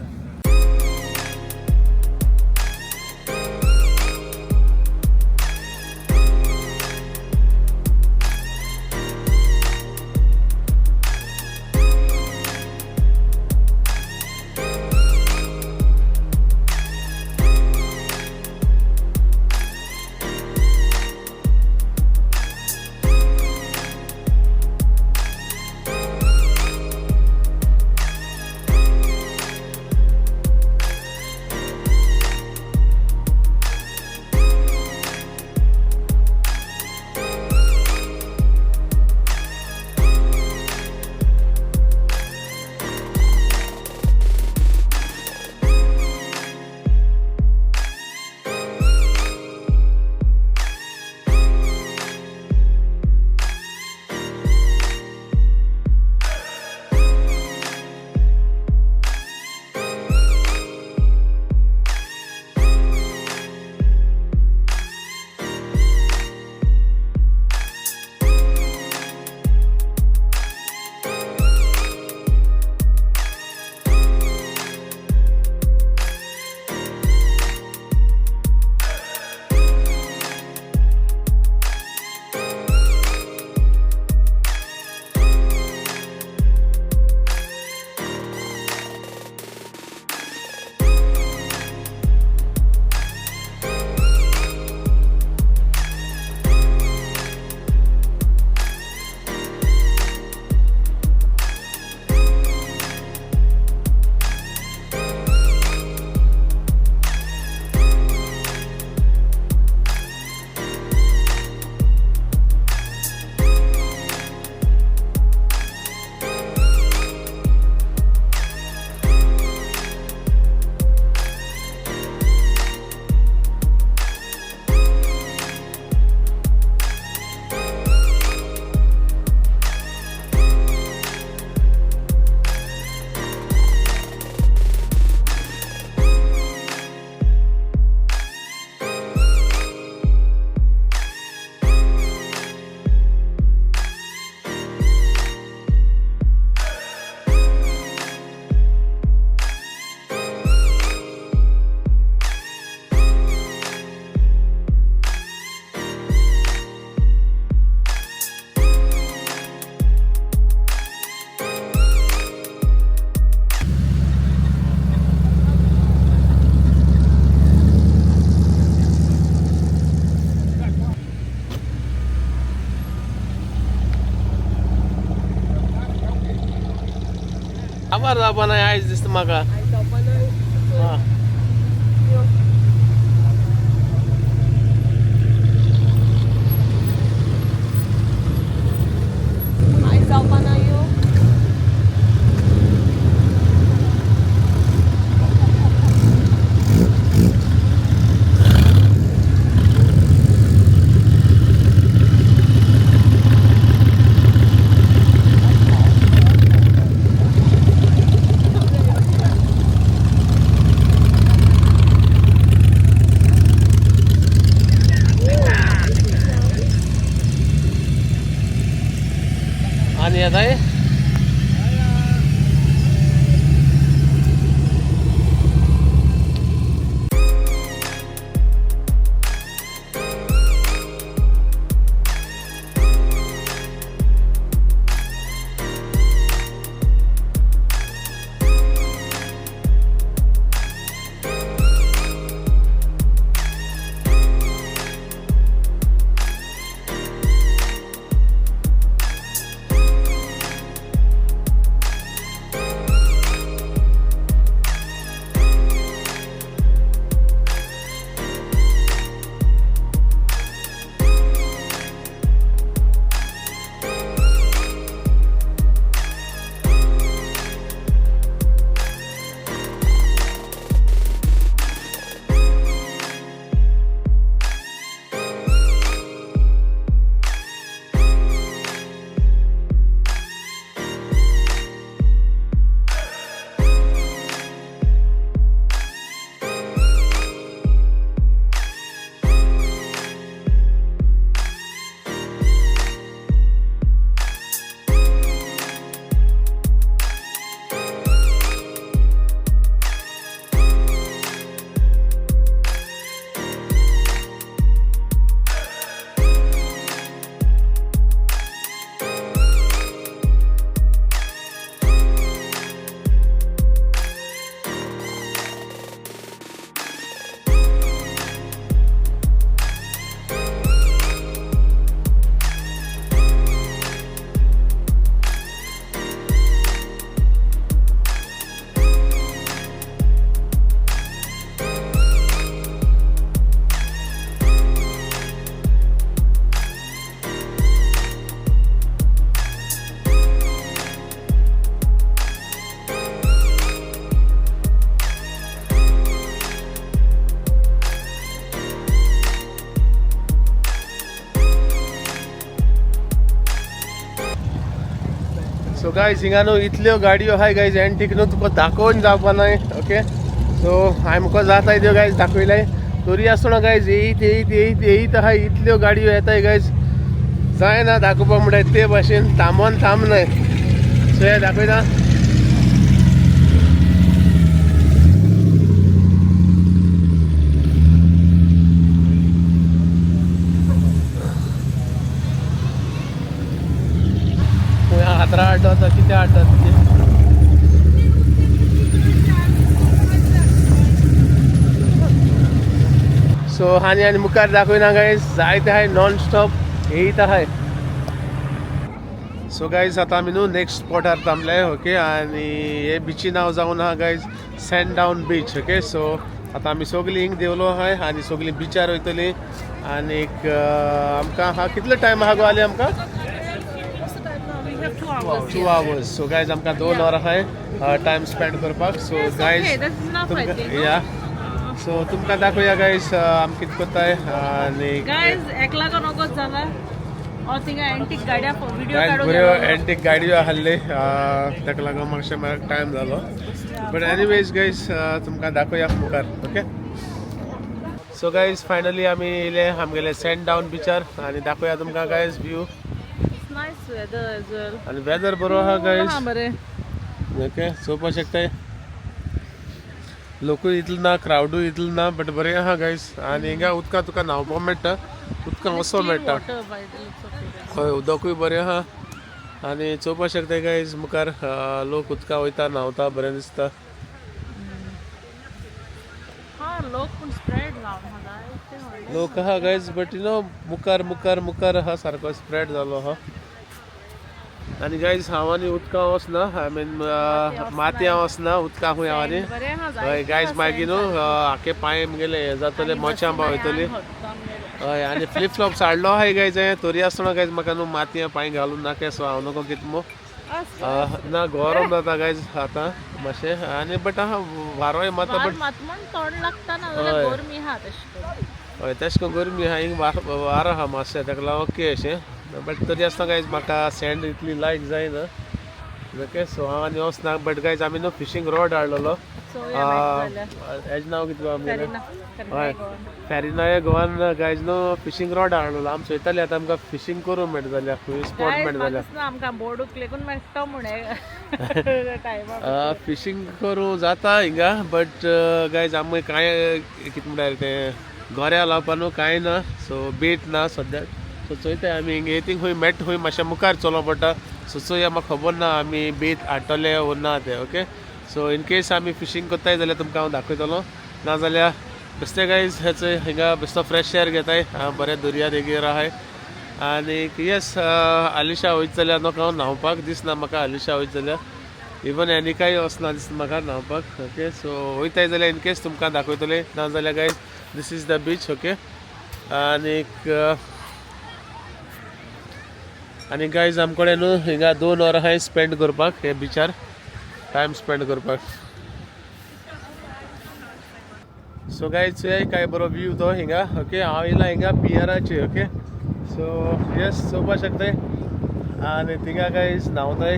A: काबार जावपा ना आयज दिसता म्हाका. आं
D: आयज जावपा ना यो.
I: येताय.
A: सो गायज हिंगा न्हू इतल्यो गाडयो आहाय गायज एंटीक न्हू तुका दाखोवन जावपा नाय. ओके सो हांवें म्हाका जाताय त्यो गायज दाखयलाय तरी आसतना गायज येयत येयत येयत येयत आहाय, इतल्यो गाडयो येताय गायज जायना दाखोवपाक म्हणटाय ते भाशेन थांबोन थांबनाय. सो हे दाखयता. हातरा आटत कितें आटत सो आनी आनी मुखार दाखयना गायज जायते आहाय नॉन स्टॉप येयत आहाय. सो गायज आतां आमी न्हू नेक्स्ट स्पॉटार थांबले. ओके आनी हे बिची नांव जावन आहा guys Sandown beach. Okay so आतां आमी सगलीं हिंग देंवलो आहाय आनी सगलीं बिचार वयतलीं. आनीक आमकां आहा कितलो टायम आहा गो आली आमकां? 2 hours. So guys आमकां 2 वरां आहाय टायम स्पेंड करपाक. सो गायज या सो तुमकां दाखोवया गायज आमी कितें करताय. आनी
B: गायज एकला नकोच जाला हांव थिंगा एंटीक गाडया व्हिडिओ काडूंक
A: बऱ्यो एंटीक गाडयो आहले ताका लागून मातशें म्हाका टायम जालो. बट एनिवेज गायज तुमकां दाखोवया मुखार. ओके सो गायज फायनली आमी येयले आमगेले सँड डावन बिचार आनी दाखोवया तुमकां guys view.
B: Nice weather as well.
A: आनी वेदर बरो आहा गायज.
B: बरें.
A: ओके चोवपाक शकताय लोकूय इतलो ना, क्रावडूय इतलो ना, बट बरें आहा गायज. आनी हिंगा उदकां तुका न्हांवपाक मेळटा, उदकां वचोंक मेळटा. हय उदकूय बरें आहा आनी चोवपाक शकता गायज मुखार लोक उदकां वयता न्हांवता, बरें दिसता. लोक आहा गायज बट you know मुखार मुखार मुखार आहा सारको स्प्रेड जालो आहा. आनी गायज हांव आनी उदकां वचना, I mean मातयां वचना, उदकां खंय हांव आनी. हय गायज मागीर न्हू आखे पांय म्हगेले हें जातले, मोच्यां पावयतली. हय आनी फ्लिप फ्लॉप्स हाडलो आहाय गायज हांवें, तरी आसतना गायज म्हाका न्हू मातयां पांय घालून नाका सो हांव नको कितें मू ना गरम जाता गायज आतां मातशें. आनी बट आहा वारोय मारता बट हय तशें करून गरमी आहा, हिंग वारो आहा मातशें ताका लागून ओके अशें. बट तरी आसतना गायज म्हाका सँड इतली लायक जायना. ओके सो हांव आनी वचना. बट गायज आमी न्हू फिशींग रॉड हाडलेलो.
B: चोया मेळटा जाल्यार.
A: हेजें नांव कितें आमगेलें?
B: फेरिना.
A: हय, फेरिनाय गोवान गायज न्हू फिशींग रॉड हाडलेलो. आमी चोयताली आतां आमकां फिशींग करूंक मेळटा जाल्यार, खंय स्पॉट मेळटा जाल्यार.
B: आमकां बोर्ड उखलेकून मेळटा म्हणे टायमा.
A: फिशींग करूं जाता हिंगा, बट गायज आमी कांय कितें म्हणल्यार तें गोऱ्या लावपा न्हू कांय ना, सो बेट ना सद्याक. सो चोयताय आमी हिंगा थिंग खंय मेळटा, खंय मातशें मुखार चलोवंक पडटा. सो चोया, म्हाका खबर ना आमी बेट हाडटले वो ना ते. ओके, सो इन केस आमी फिशींग करताय जाल्यार तुमकां हांव दाखयतलो, नाजाल्यार बेश्टे गायज हेचो हिंगा बेश्टो फ्रेश एयर घेताय. बरें दर्या देगेर आहाय. आनीक येस, आलिशा वयता जाल्यार नोको हांव न्हांवपाक दिसना म्हाका. आलिशा वयता जाल्यार, इवन एनिकाय वचना दिसता म्हाका न्हांवपाक. ओके, सो वयताय जाल्यार इन केस तुमकां दाखयतले, नाजाल्यार guys, this is the beach. Okay, आनीक आनी गायज आमकडे न्हू हिंगा 2 वरां आहाय स्पेंड करपाक, हे बिचार टायम स्पेंड करपाक. सो गायज, चोयाय काय बरो व्यू तो हिंगा. ओके, हांव येयला हिंगा पियराचेर. ओके, सो येस, चोवपाक शकताय. आनी थिंगा गायज न्हांवताय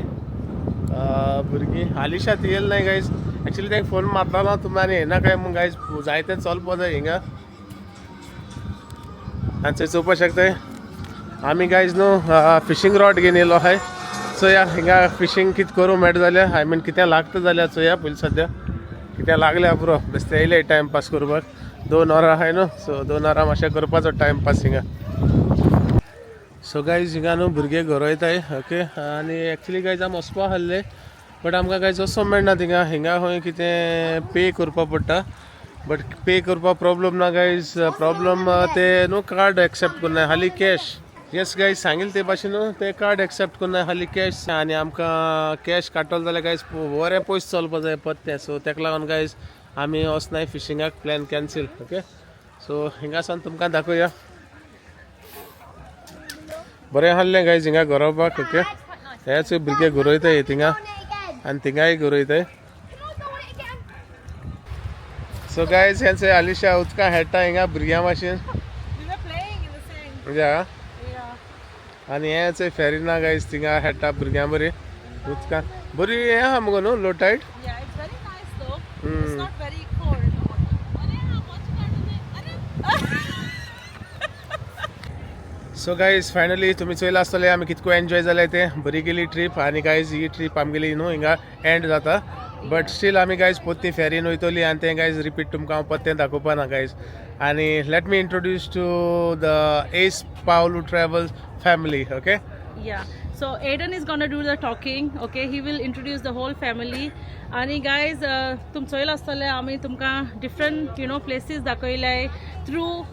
A: भुरगीं. आलिशा ती येयली नाय गायज. एक्चुली ताका फोन मारतालो, तुमी आनी येना काय म्हूण. गायज, जायते चलपा जाय हिंगा. आनी थंय चोवपाक शकताय, आमी गायज न्हू फिशींग रॉड घेवन येयलो आहाय. चोया हिंगा फिशींग कितें करूं मेळटा जाल्यार, I mean कितें लागता जाल्यार चोया. पयलीं सद्या कितें लागल्या पुरो, बेश्टे येयले टायम पास करपाक. 2 वरां आहाय न्हू, सो 2 वरां मातशें करपाचो टायम पास हिंगा. सो गायज, हिंगा न्हू भुरगे गरयताय. ओके, आनी एक्चुली गायज आमी वचपा आहले, बट आमकां गायज वचोंक मेळना थिंगा. हिंगा खंय कितें पे करपा पडटा, बट पे करपा प्रॉब्लम ना गायज. प्रॉब्लम ते न्हू कार्ड एक्सेप्ट करनाय, खाली कॅश. येस गायज, सांगिल्लें ते भाशेन न्हू ते कार्ड एक्सेप्ट करनाय, खाली कॅश. आनी आमकां कॅश काडटलो जाल्यार गायज बरें पयस चलपा जाय परतें. सो तेका लागून गायज आमी वचनाय फिशिंगाक, प्लॅन कॅन्सील. ओके, सो हिंगा सावन तुमकां दाखोवया. बरें आहलें गायज हिंगा गरोवपाक. ओके, हेच भुरगे गरयताय थिंगा आनी थिंगाय गरयताय. सो गायज, हेंच आलिशा उदकां खेळटा हिंगा भुरग्यां भाशेन.
B: We were playing in the sand.
A: Yeah.
B: Yeah.
A: आनी हेंच फेरिना गायज थिंगा खेळटा भुरग्यां बरी उदकां. बरी हें आहा मुगो न्हू, लो tied.
B: Yeah, it's very nice though. It's not very cold. अरे हाँ, मस्त अरे.
A: सो गायज, फायनली तुमी चोयलां आसतलें आमी कितको एन्जॉय जालें तें. बरी गेली ट्रीप. आनी गायज, ही ट्रीप आमगेली न्हू हिंगा एंड जाता, बट स्टील आमी गायज परती फेरीन वयतली आनी तें गायज रिपीट तुमकां हांव परतें दाखोवपा ना गायज. आनी let me introduce to the Ace Paulo Travels family, okay?
B: Yeah. So Aiden is gonna do the talking. Okay, he will introduce the whole family. आणि guys, तुम चोयलां आसतलें आमी तुमकां different you know places दाखयले through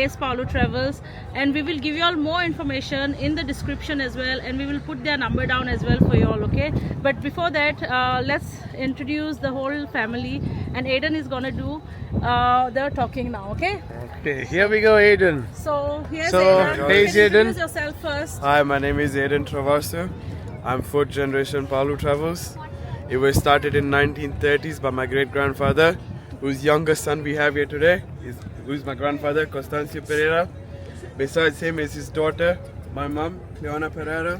B: Ace Paulo Travels, and we will give you all more information in the description as well, and we will put their number down as well for you all, okay? But before that, let's introduce the whole family, and Aiden is gonna do the talking now, okay?
A: Okay, here we go, Aiden.
B: So here's
A: So,
B: Aiden.
A: hey,
B: You can
A: Aiden.
B: Introduce yourself first.
E: Hi, my name is Aiden Travasso. I'm fourth generation Palu Travels. It was started in 1930s by my great grandfather, whose younger son we have here today, is who's my grandfather, Constancio Pereira. Besides him is his daughter, my mum, Cleona Pereira.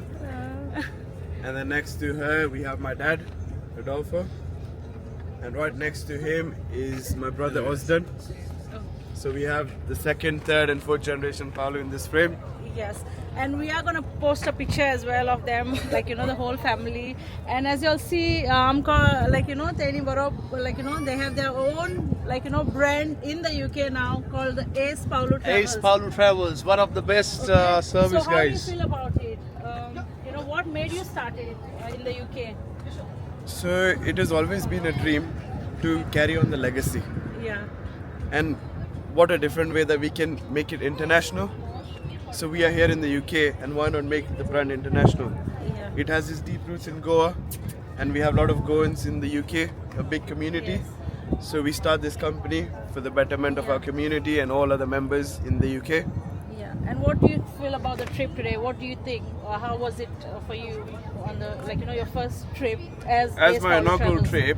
E: And then next to her we have my dad, Adolfo. And right next to him is my brother Osden. So we have the second, third, and fourth generation Palu in this frame.
B: Yes, and we are gonna post a picture as well of them, like the whole family. And as you'll see, like तेणी बरो, like they have their own like brand in the UK now called the Ace Paulo Travels.
A: Ace Paulo Travels, one of the best service
B: So how
A: guys.
B: do you feel about it? What made you start it in the UK?
E: So it has always been a dream to carry on the legacy. And what a different way that we can make it international. So we are here in the UK, and why not make the brand international?
B: Yeah.
E: It has its deep roots in Goa, and we have a lot of Goans in the UK, a big community. So we start this company for the betterment of our community and all other members in the UK.
B: Yeah. And what do you feel about the trip today? What do you think? How was it for you on the like your first trip as
E: As
B: Ace
E: my
B: Paulo
E: inaugural
B: Travels?
E: Trip,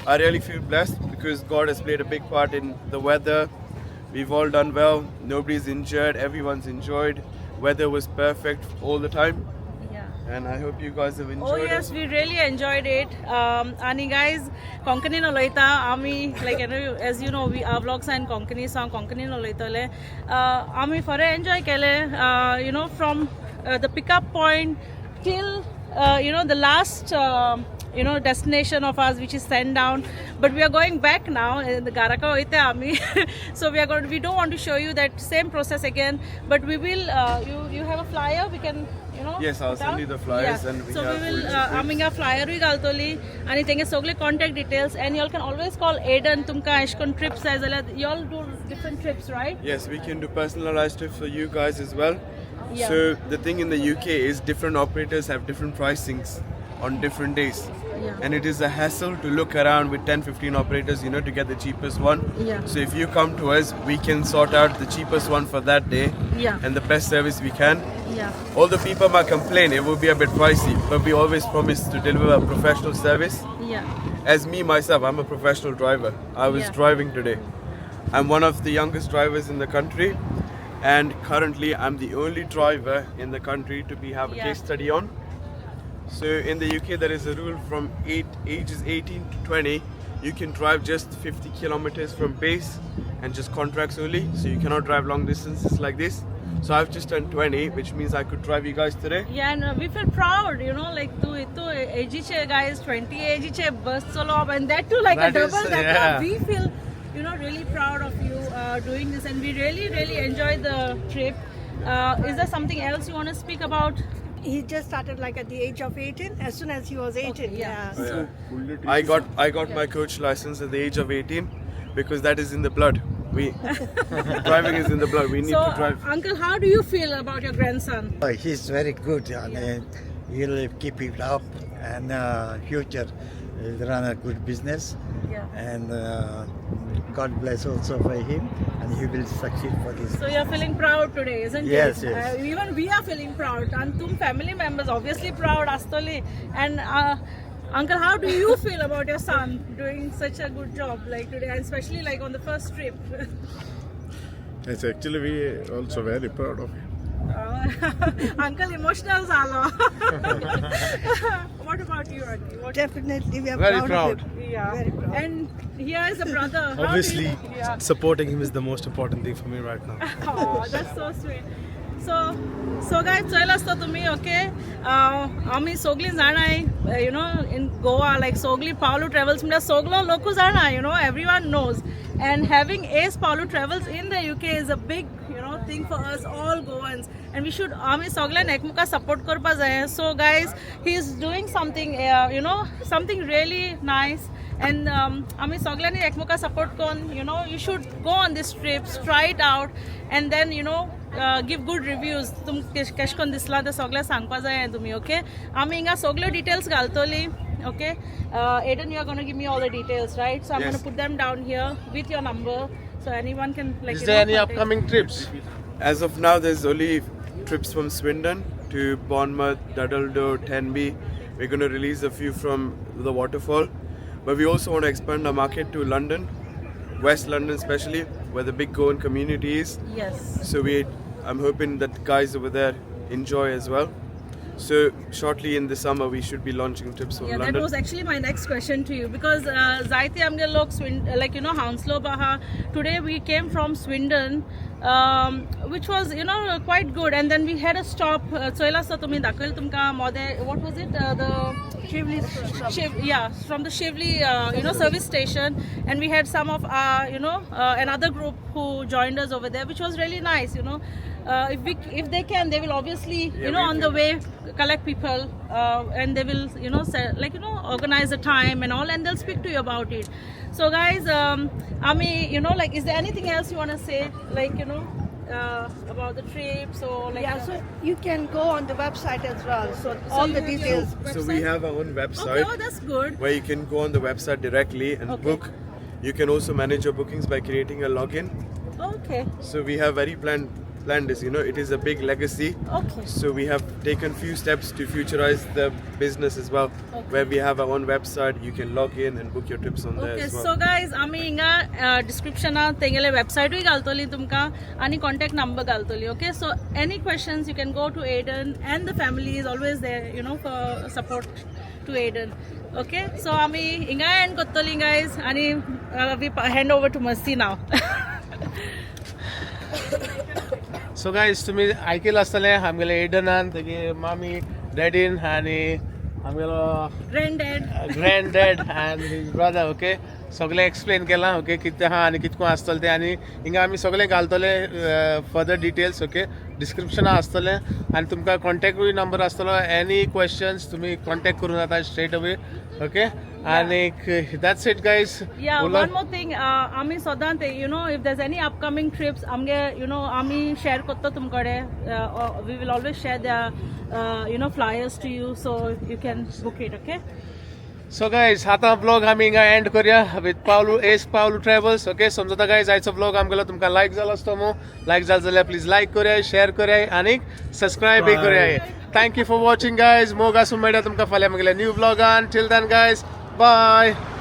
E: I really feel blessed because God has played a big part in the weather. We've all done well. Nobody's injured. Everyone's enjoyed. Weather was perfect all the time.
B: Yeah.
E: And I hope you guys have enjoyed
B: Oh yes,
E: it.
B: we really enjoyed it. आनी guys, कोंकणीन उलयता आमी, like as you know, we our vlogs are in Konkani, so हांव कोंकणीन उलयतले. आमी बरें एन्जॉय केलें, from the pickup point till the last destination of us, which is Sandown. But we are going back now, घराक वयता आमी. So we don't want to show you that same process again, but we will you have a flyer, we can
E: Yes, I'll
B: put
E: send
B: out?
E: You the flyers
B: Yeah.
E: And we
B: So
E: have
B: we will
E: full trips.
B: आमी हिंगा फ्लायरूय घालतली आनी तेंगे सगळे contact details, and y'all can always call Aiden. तुमकां एश कोन ट्रिप्स जाय जाल्यार, y'all do different trips, right?
E: Yes, we can do personalized trips for you guys as well.
B: Yeah.
E: So the thing in the UK is different operators have different pricings on different days. And it is a hassle to look around with 10, 15 operators to get the cheapest one. So if you come to us, we can sort out the cheapest one for that day and the best service we can. Although people might complain it will be a bit pricey, but we always promise to deliver a professional service. As me myself, I'm a professional driver. I was driving today. I'm one of the youngest drivers in the country, and currently I'm the only driver in the country to be have a case study on. So in the UK there is a rule from ages 18 to 20, you can drive just 50 kilometers from base and just contracts only. So you cannot drive long distances like this. So I've just turned 20, which means I could drive you guys today.
B: Yeah, and we feel proud, like तूं इतू एजीचे guys, 20 एजीचे बस चलोवप, and that too like a
A: That is,
B: double decker.
A: Yeah.
B: We feel really proud of you doing this, and we really, really enjoyed the trip. Is there something else you want to speak about?
C: He just started like at the age of 18, as soon as he was 18.
B: Okay, yeah.
C: Yeah.
E: Oh, yeah. I got my coach license at the age of 18 because that is in the blood. We driving is in the blood. We need
B: So,
E: to drive.
B: Uncle, how do you feel about your grandson?
J: He's very good and he'll keep it up and future he'll run a good business. And God bless also for him and he will succeed for this.
B: So you're feeling proud today, isn't
J: Yes,
B: it?
J: Yes.
B: Even we are feeling proud. And तुम family members obviously proud आसतली. And uncle, how do you feel about your son doing such a good job like today, and especially like on the first trip?
K: Yes, actually, we also very proud of him.
B: Uncle emotional झालो. What about you, auntie? What
C: Definitely, we are
G: Very
C: proud
G: proud.
C: of him.
B: Yeah.
C: Very proud.
B: And here is a brother. How do you-
G: Obviously, supporting him is the most important thing for me right now.
B: Oh, that's so sweet. So guys, Choyal आसता तुमी, ओके, आमी सगळीं जाणाय, in Goa, like सगळीं पावलो ट्रॅव्हल्स म्हणल्यार सगलो लोकू जाणा, everyone knows, and having Ace Paolo Travels in the UK is a big thing for us all Goans, and we should आमी सगळ्यान एकमेका सपोर्ट करपा जाय. So guys, he is doing something something really nice, and आमी सगळ्यांनी एकमेका सपोर्ट करून, you should go on this trips, try it out, and then give good reviews. तुम केश कोन दिसला तें सगळें सांगपा जाय तुमी, ओके. आमी हिंगा सगल्यो डिटेल्स घालतली, okay. Aiden, you are gonna give me all the details, right? So I'm
E: Yes.
B: Gonna put them down here with your number, so anyone can like
A: Is
B: you
A: there
B: know,
A: any
B: contact.
A: Upcoming trips?
E: As of now, there's only trips from Swindon to Bournemouth, Durdle Door, Tenby. We're going to release a few from the waterfall, but we also want to expand our market to London, West London especially, where the big Goan community is. So I'm hoping that guys over there enjoy as well. So shortly in the summer, we should be launching trips from
B: Yeah, that
E: London.
B: Was actually my next question to you, because जायते आमगे लोक like Hounslow आहा. Today we came from Swindon, which was quite good, and then we had a stop. चोयला आसता तुमी, दाखयल तुमकां मोदे, what was it, the
C: Shivli.
B: Yeah, from the Shivli, service station, and we had some of our, another group who joined us over there, which was really nice. If they can, they will obviously,
E: Yeah, we
B: on the way collect people, and they will, say, like organize the time and all, and they'll speak to you about it. So guys, I mean, like, is there anything else you want to say, like about the trips or like?
C: Yeah, so you can go on the website as well. So
B: So
C: all
B: you
C: the
B: have your
C: details.
E: So we
B: website?
E: have our own website.
B: Okay, oh, that's good.
E: Where you can go on the website directly and book. You can also manage your bookings by creating a login. So we have very planned planned is, it is a big legacy.
B: Okay.
E: So we have taken few steps to futurize the business as well,
B: Okay.
E: where we have our own website. You can log in and book your trips on there
B: okay
E: as well.
B: So guys आमी हिंगा डिस्क्रिप्शनात तेंगेले वेबसायटूय घालतली तुमकां आनी कॉन्टॅक्ट नंबर घालतली. Okay, so any questions you can go to Aiden and the family is always there for support to Aiden. Okay, so आमी हिंगा एंड करतली गायज आनी we hand over to Mercy now.
A: So guys तुमी आयकलां आसतलें आमगेले एडनान तेगे मामी डॅडीन आनी आमगेलो
B: grand dad
A: grand dad and his brother. Okay, सगळें एक्सप्लेन केलां. ओके, कितें आहा आनी कितको आसतलें तें आनी हिंगा आमी सगळें घालतले फर्दर डिटेल्स. ओके, डिस्क्रिप्शना आसतलें आनी तुमकां कॉन्टेक्टूय नंबर आसतलो. एनी क्वेश्चन्स तुमी कॉन्टेक्ट करूं जाता स्ट्रेट अवे. ओके, आनीक that's it guys.
B: Yeah, one more thing. आमी सदांच if there's any upcoming trips आमगे आमी शेअर करता तुमकडे. We will always share the flyers to you so you can book it. Okay.
A: So guys आतां व्लॉग आमी हिंगा एंड करूया with Pavlu S Pavlu travels. Okay, समजता गायज आयचो व्लॉग आमगेलो तुमकां लायक जालो आसतो मू. लायक जालो जाल्यार प्लीज लायक करया, शेअर करया आनी सबस्क्रायब करया. Thank you for watching guys. मोग आसूं मेळया तुमकां फाल्यां आमगेल्या new व्लॉगान. Till then guys, bye.